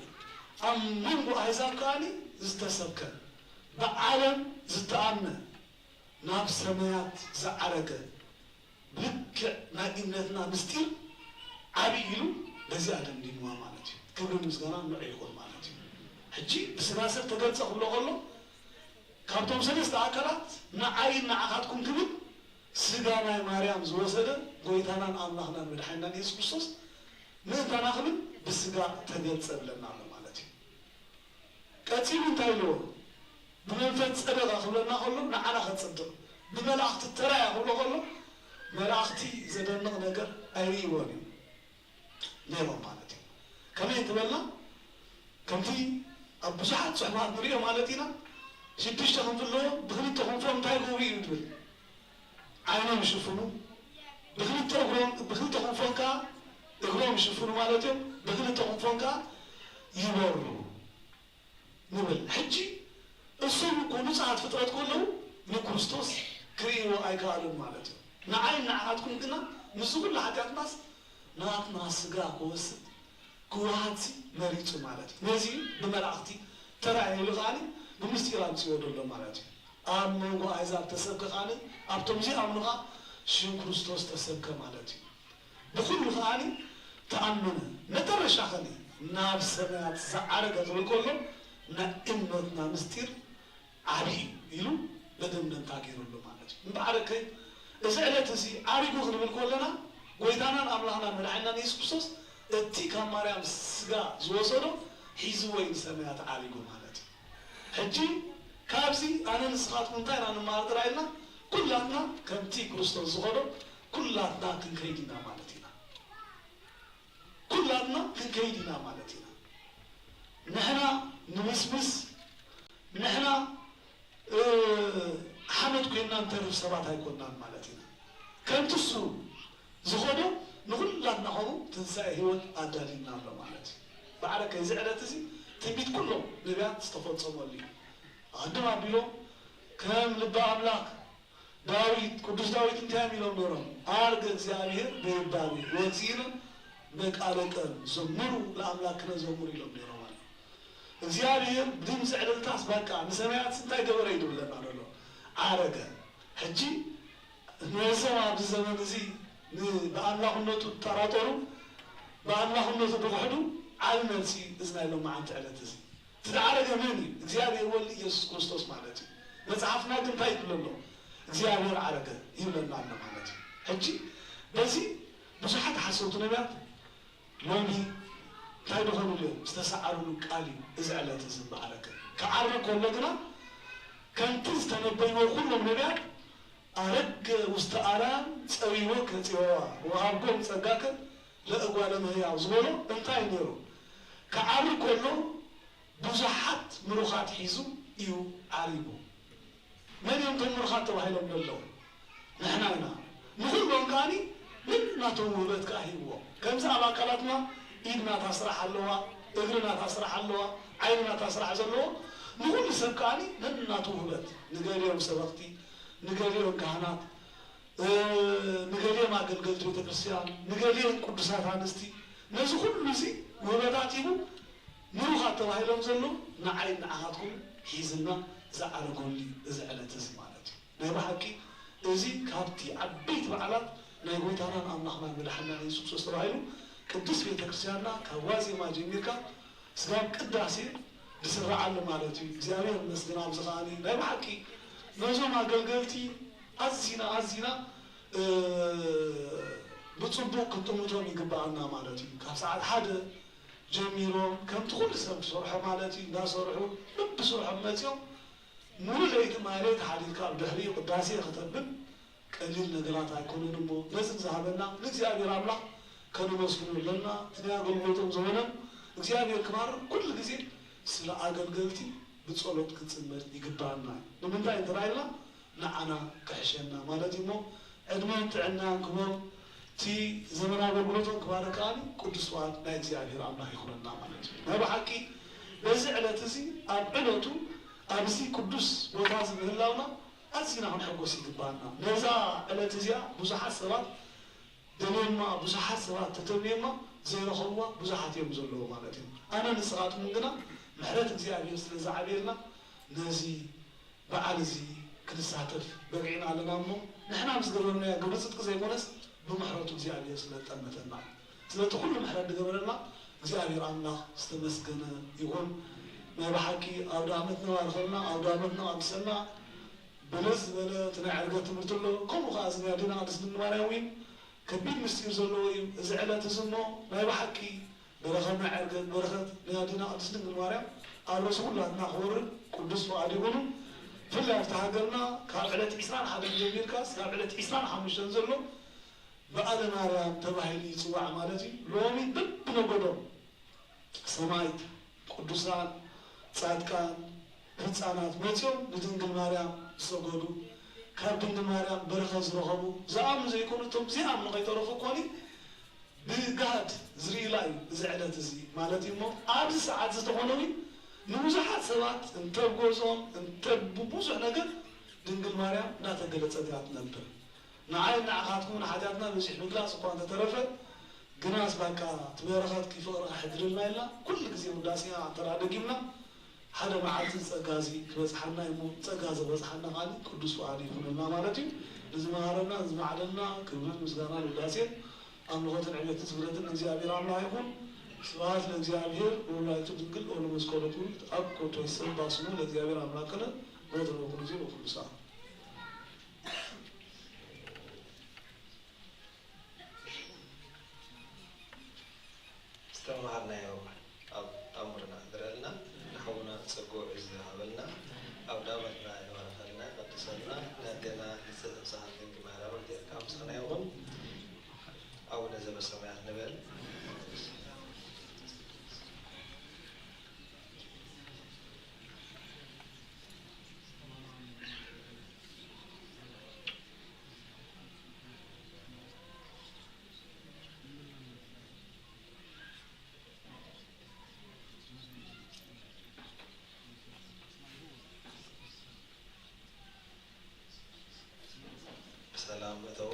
ኣብ መንጎ ኣህዛብ ከኣ ዝተሰብከ፣ ብዓለም ዝተኣምነ፣ ናብ ሰማያት ዝዓረገ፣ ብልክዕ ናይ እምነትና ምስጢር ዓብዪ ኢሉ በዚኣ ደምዲምዋ ማለት እዩ። ክብርን ምስጋናን ንዑ ይኹን ማለት እዩ። ሕጂ ብስጋ ሰብ ተገልጸ ክብሎ ከሎ ካብቶም ሰለስተ ኣካላት ንዓይን ንዓኻትኩም ክብል ስጋ ናይ ማርያም ዝወሰደ ጎይታናን ኣምላኽናን መድሓኒናን የሱስ ክርስቶስ ምእንታና ክብል ብስጋ ተገልጸ ብለና ኣሎ ማለት እዩ። ቀጺሉ እንታይ ኢልዎ? ብመንፈስ ጸደቐ ክብለና ከሎ ንዓና ከጽድቕ፣ ብመላእኽቲ ተራእየ ክብሎ ከሎ መላእኽቲ ዘደንቕ ነገር ኣይርእይዎን እዩ ነይሮም ማለት እዩ። ከመይ እንትበልና ከምቲ ኣብ ብዙሓት ጽሑፋት ንርእዮ ማለት ኢና። ሽዱሽተ ክንፊ ኣለዎ፣ ብክልተ ክንፎ እንታይ ክገብሩ እዩ ትብል? ዓይኖም ይሽፍኑ፣ ብክልተ እግሮም ብክልተ ክንፎም ከኣ እግሮም ይሽፍኑ ማለት እዮም። ብክልተ ክንፎም ከኣ ይበሩ ንብል። ሕጂ እሶም እኮ ንጹሃት ፍጥረት ከለዉ ንክርስቶስ ክርእይዎ ኣይከኣሉን ማለት እዩ። ንዓይን ንዓኻትኩም ግና ምስዚ ኩሉ ሓጢኣትናስ ናትና ስጋ ክወስድ ክወሃድሲ መሪጹ ማለት እዩ። ነዚ ብመላእኽቲ ተራእየ ኢሉ ከኣኒ ብምስጢር ኣምጺዎ ዘሎ ማለት እዩ። ኣብ መንጎ ኣህዛብ ተሰብከ ከኣኒ ኣብቶም ዘይኣምኑ ከኣ ሽም ክርስቶስ ተሰብከ ማለት እዩ። ብኹሉ ከኣኒ ተኣመነ። መጨረሻ ከኒ ናብ ሰማያት ዝዓረገ ክብል ከሎ ናይ እምነትና ምስጢር ዓቢ እዩ ኢሉ መደምደምታ ገይሩሉ ማለት እዩ። እምበኣርከ እዚ ዕለት እዚ ዓሪጉ ክንብል ከለና ጎይታናን ኣምላኽናን መድሓኒናን የሱስ ክርስቶስ እቲ ካብ ማርያም ስጋ ዝወሰዶ ሒዝዎ እዩ ንሰማያት ዓሪጉ ማለት እዩ። ሕጂ ካብዚ ኣነ ንስኻትኩም እንታይ ኢና ንመሃር ጥራይ ኢልና ኩላትና ከምቲ ክርስቶስ ዝኸዶ ኩላትና ክንከይድ ኢና ማለት ኢና። ኩላትና ክንከይድ ኢና ማለት ኢና። ንሕና ንምስምስ ንሕና ሓመድ ኮይንና ንተርፍ ሰባት ኣይኮንናን ማለት ኢና። ከምቲ እሱ ዝኸዶ ንኹላትና ከምኡ ትንሳኤ ህይወት ኣዳልዩና ኣሎ ማለት እዩ። ባዕለከ እዚ ዕለት እዚ ትንቢት ኩሎም ነቢያት ዝተፈጸመሉ እዩ። ኣቐድም ኣቢሎም ከም ልቢ ኣምላኽ ዳዊት ቅዱስ ዳዊት እንታይ እዮም ኢሎም ነይሮም? ኣርገ እግዚኣብሔር በይባቤ ወእግዚእነ በቃለ ቀን ዘምሩ ለአምላክነ ዘምሩ ኢሎም ነይሮም ማለት እግዚኣብሔር ብድምፂ ዕልልታስ በቃ ንሰማያት እንታይ ገበረ እዩ ዝብለና ዘሎ ዓረገ። ሕጂ ነዞም ኣብዚ ዘመን እዚ ብኣምላኽነቱ ዝጠራጠሩ ብኣምላኽነቱ ዝኽሕዱ ዓቢ መልሲ እዚ ናይ ሎማዓንቲ ዕለት እዚ እቲ ዝዓረገ መን እዩ? እግዚኣብሔር ወልድ ኢየሱስ ክርስቶስ ማለት እዩ። መጽሓፍና ግን እንታይ ይብል ኣሎ? እግዚኣብሔር ዓረገ ይብለና ኣሎ ማለት እዩ። ሕጂ በዚ ብዙሓት ሓሰውቲ ነቢያት ሎሚ እንታይ ዝኾኑሉ እዮም? ዝተሰዓሩሉ ቃል እዩ እዚ ዕለት እዚ እምበኣረከ ክዓሪ ከሎ ግና ከምቲ ዝተነበይዎ ኩሎም ነቢያት ኣረገ ውስተ ኣርያም ጸዊዎ ከጺወዋ ወሃብጎም ጸጋከ ለእጓለ እመሕያው ዝበሎ እንታይ ነይሩ? ክዓሪ ከሎ ብዙሓት ምሩኻት ሒዙ እዩ ዓሪጉ። መን እዮም እቶም ምሩኻት ተባሂሎም ዘለዉ? ንሕና ኢና። ንኹሎም ከኣኒ ነናቶም ውህበት ከኣ ሂብዎም። ከምዚ ኣብ ኣካላትና ኢድ ናታ ስራሕ ኣለዋ፣ እግሪ ናታ ስራሕ ኣለዋ፣ ዓይኒ ናታ ስራሕ ዘለዎ ንኹሉ ሰብ ከኣኒ ነናቱ ውህበት፣ ንገሊኦም ሰበኽቲ፣ ንገሊኦም ካህናት፣ ንገሊኦም ኣገልገልቲ ቤተክርስትያን፣ ንገሊኦም ቅዱሳት ኣንስቲ፣ ነዚ ኩሉ እዚ ውህበታት ሂቡ ምሩኻት ተባሂሎም ዘለዉ ንዓይ ንዓኻትኩም ሒዝና ዝዓረገሉ እዚ ዕለት እዚ ማለት እዩ። ናይ ብሓቂ እዚ ካብቲ ዓበይቲ በዓላት ናይ ጎይታናን ኣምላኽናን መድሓኒናን የሱስ ክርስቶስ ተባሂሉ ቅድስት ቤተክርስትያንና ካብ ዋዜማ ጀሚርካ ስጋብ ቅዳሴ ዝስርዓሉ ማለት እዩ። እግዚኣብሔር ይመስገን። ኣብዚ ከኣኒ ናይ ብሓቂ ነዞም ኣገልገልቲ ኣዚና ኣዚና ብጽቡቕ ክንጥምቶም ይግብኣና ማለት እዩ። ካብ ሰዓት ሓደ ጀሚሮም ከምቲ ኩሉ ሰብ ዝሰርሖ ማለት እዩ እንዳሰርሑ በብስርሖም መጺኦም ሙሉ ለይቲ ማህሌት ሓዲርካ ኣብ ድሕሪኡ ቅዳሴ ከተብል ቀሊል ነገራት ኣይኮነን እሞ ነዚ ንዝሃበና ንእግዚኣብሔር ኣምላኽ ከነመስግኖ ኣለና። እቲ ናይ ኣገልግሎቶም ዘበኖም እግዚኣብሔር ክባርኽ ኩሉ ግዜ ስለ ኣገልገልቲ ብጸሎት ክንጽመድ ይግባኣና እዩ። ንምንታይ እንተ ኢልና ንዓና ክሕሸና ማለት እዩ እሞ ዕድመን ጥዕናን ክቦም እቲ ዘመን ኣገልግሎቶም ክባረክ ከኣ ቅዱስ ፍቓድ ናይ እግዚኣብሔር ኣምላኽ ይኹነና ማለት እዩ። ናይ ብሓቂ በዚ ዕለት እዚ ኣብ ዕለቱ ኣብዚ ቅዱስ ቦታ እዚ ምህላውና ኣዚና ክንሕጎስ ይግባኣና። ነዛ ዕለት እዚኣ ብዙሓት ሰባት ደልዮማ፣ ብዙሓት ሰባት ተተምዮማ ዘይረኸብዋ ብዙሓት እዮም ዘለዉ ማለት እዩ። ኣነ ንስኻትኩም ግና ምሕረት እግዚኣብሔር ስለ ዝዓብየልና ነዚ በዓል እዚ ክንሳተፍ በቂዕና ኣለና እሞ ንሕና ምስ ገበርናዮ ግብሪ ጽድቂ ዘይኮነስ ብምሕረቱ እግዚኣብሔር ስለ ዝጠመተና እዩ። ስለቲ ኩሉ ምሕረት ዝገበረልና እግዚኣብሔር ኣምላኽ ዝተመስገነ ይኹን። ናይ ብሓቂ ኣውደ ዓመትና ባርኸልና፣ ኣውደ ዓመትና ቀድሰልና። ብልጽ ዝበለ እቲ ናይ ዕርገት ትምህርቲ ኣሎ። ከምኡ ከኣ እዚ ናይ ኣዴና ቅድስት ድንግል ማርያም እውን ከቢድ ምስጢር ዘለዎ እዩ። እዚ ዕለት እዚ እሞ ናይ ብሓቂ በረኸትና ዕርገት በረኸት ናይ ኣዴና ቅድስት ድንግል ማርያም ኣብ ርእሲ ኩላትና ክወርድ ቅዱስ ፍቓድ ይኹኑ። ብፍላይ ኣብቲ ሃገርና ካብ ዕለት ዒስራን ሓደን ጀሚርካ እስካብ ዕለት ዒስራን ሓሙሽተን ዘሎ በዓለ ማርያም ተባሂሉ ይጽዋዕ ማለት እዩ። ሎሚ በብነገዶም ሰማዕት፣ ቅዱሳን፣ ጻድቃን፣ ህጻናት መጺኦም ንድንግል ማርያም ዝሰገዱ፣ ካብ ድንግል ማርያም በረኸት ዝረኸቡ፣ ዝኣምኑ ዘይኮኑ እቶም ዘይኣምኑ ከይተረፉ እኮኒ ብጋህድ ዝርእዩላ እዩ እዚ ዕለት እዚ ማለት እዩ። እሞ ኣብዚ ሰዓት እዚ ተኾነ እውን ንብዙሓት ሰባት እንተ ብገዝኦም እንተ ብብዙሕ ነገር ድንግል ማርያም እናተገለጸት እያ ትነብር። ንዓይ ንዓኻትኩም ንሓጢኣትና በዚሕ ምግላጽ እኳ እንተተረፈ፣ ግናስ ባቃ እቲ በረኸትኪ ፍቕርኺ ሕድርልና ኢልና ኩሉ ግዜ ውዳሴና እንተ ደኣ ደጊምና ሓደ መዓልቲ እዚ ጸጋ እዚ ክበጽሓና እዩ እሞ ጸጋ ዘበጽሓና ከኣ ቅዱስ ፍቓዱ ይኹነልና ማለት እዩ። ንዝመሃረና ንዝመዓደና ክብርን ምስጋናን ውዳሴን ኣምልኾትን ዕቤትን ስግደትን ንእግዚኣብሔር ኣምላኽ ይኹን። ስብሐት ለእግዚኣብሔር ወወላዲቱ ድንግል ወለመስቀሉ ክቡር። አብ ኮቶ ይሰባ ስሙ ለእግዚኣብሔር አምላክነ በወትረ በኩሉ ጊዜ በኩሉ ሰዓት። ዝተምሃርናዮ ኣብ ኣእምሮና ኣሕድረልና፣ ንሓውና ጸግኡ ዝሃበልና፣ ኣውደ ዓመትና ይባርኸልና፣ ይቐድሰልና፣ ነዴና ንጽህቲ ንጽሕቲ ድንግል ማርያም ረድኤት ካብ ምሳና ይኹን። ኣቡነ ዘበሰማያት ንበል። ብሰላም እተዉ።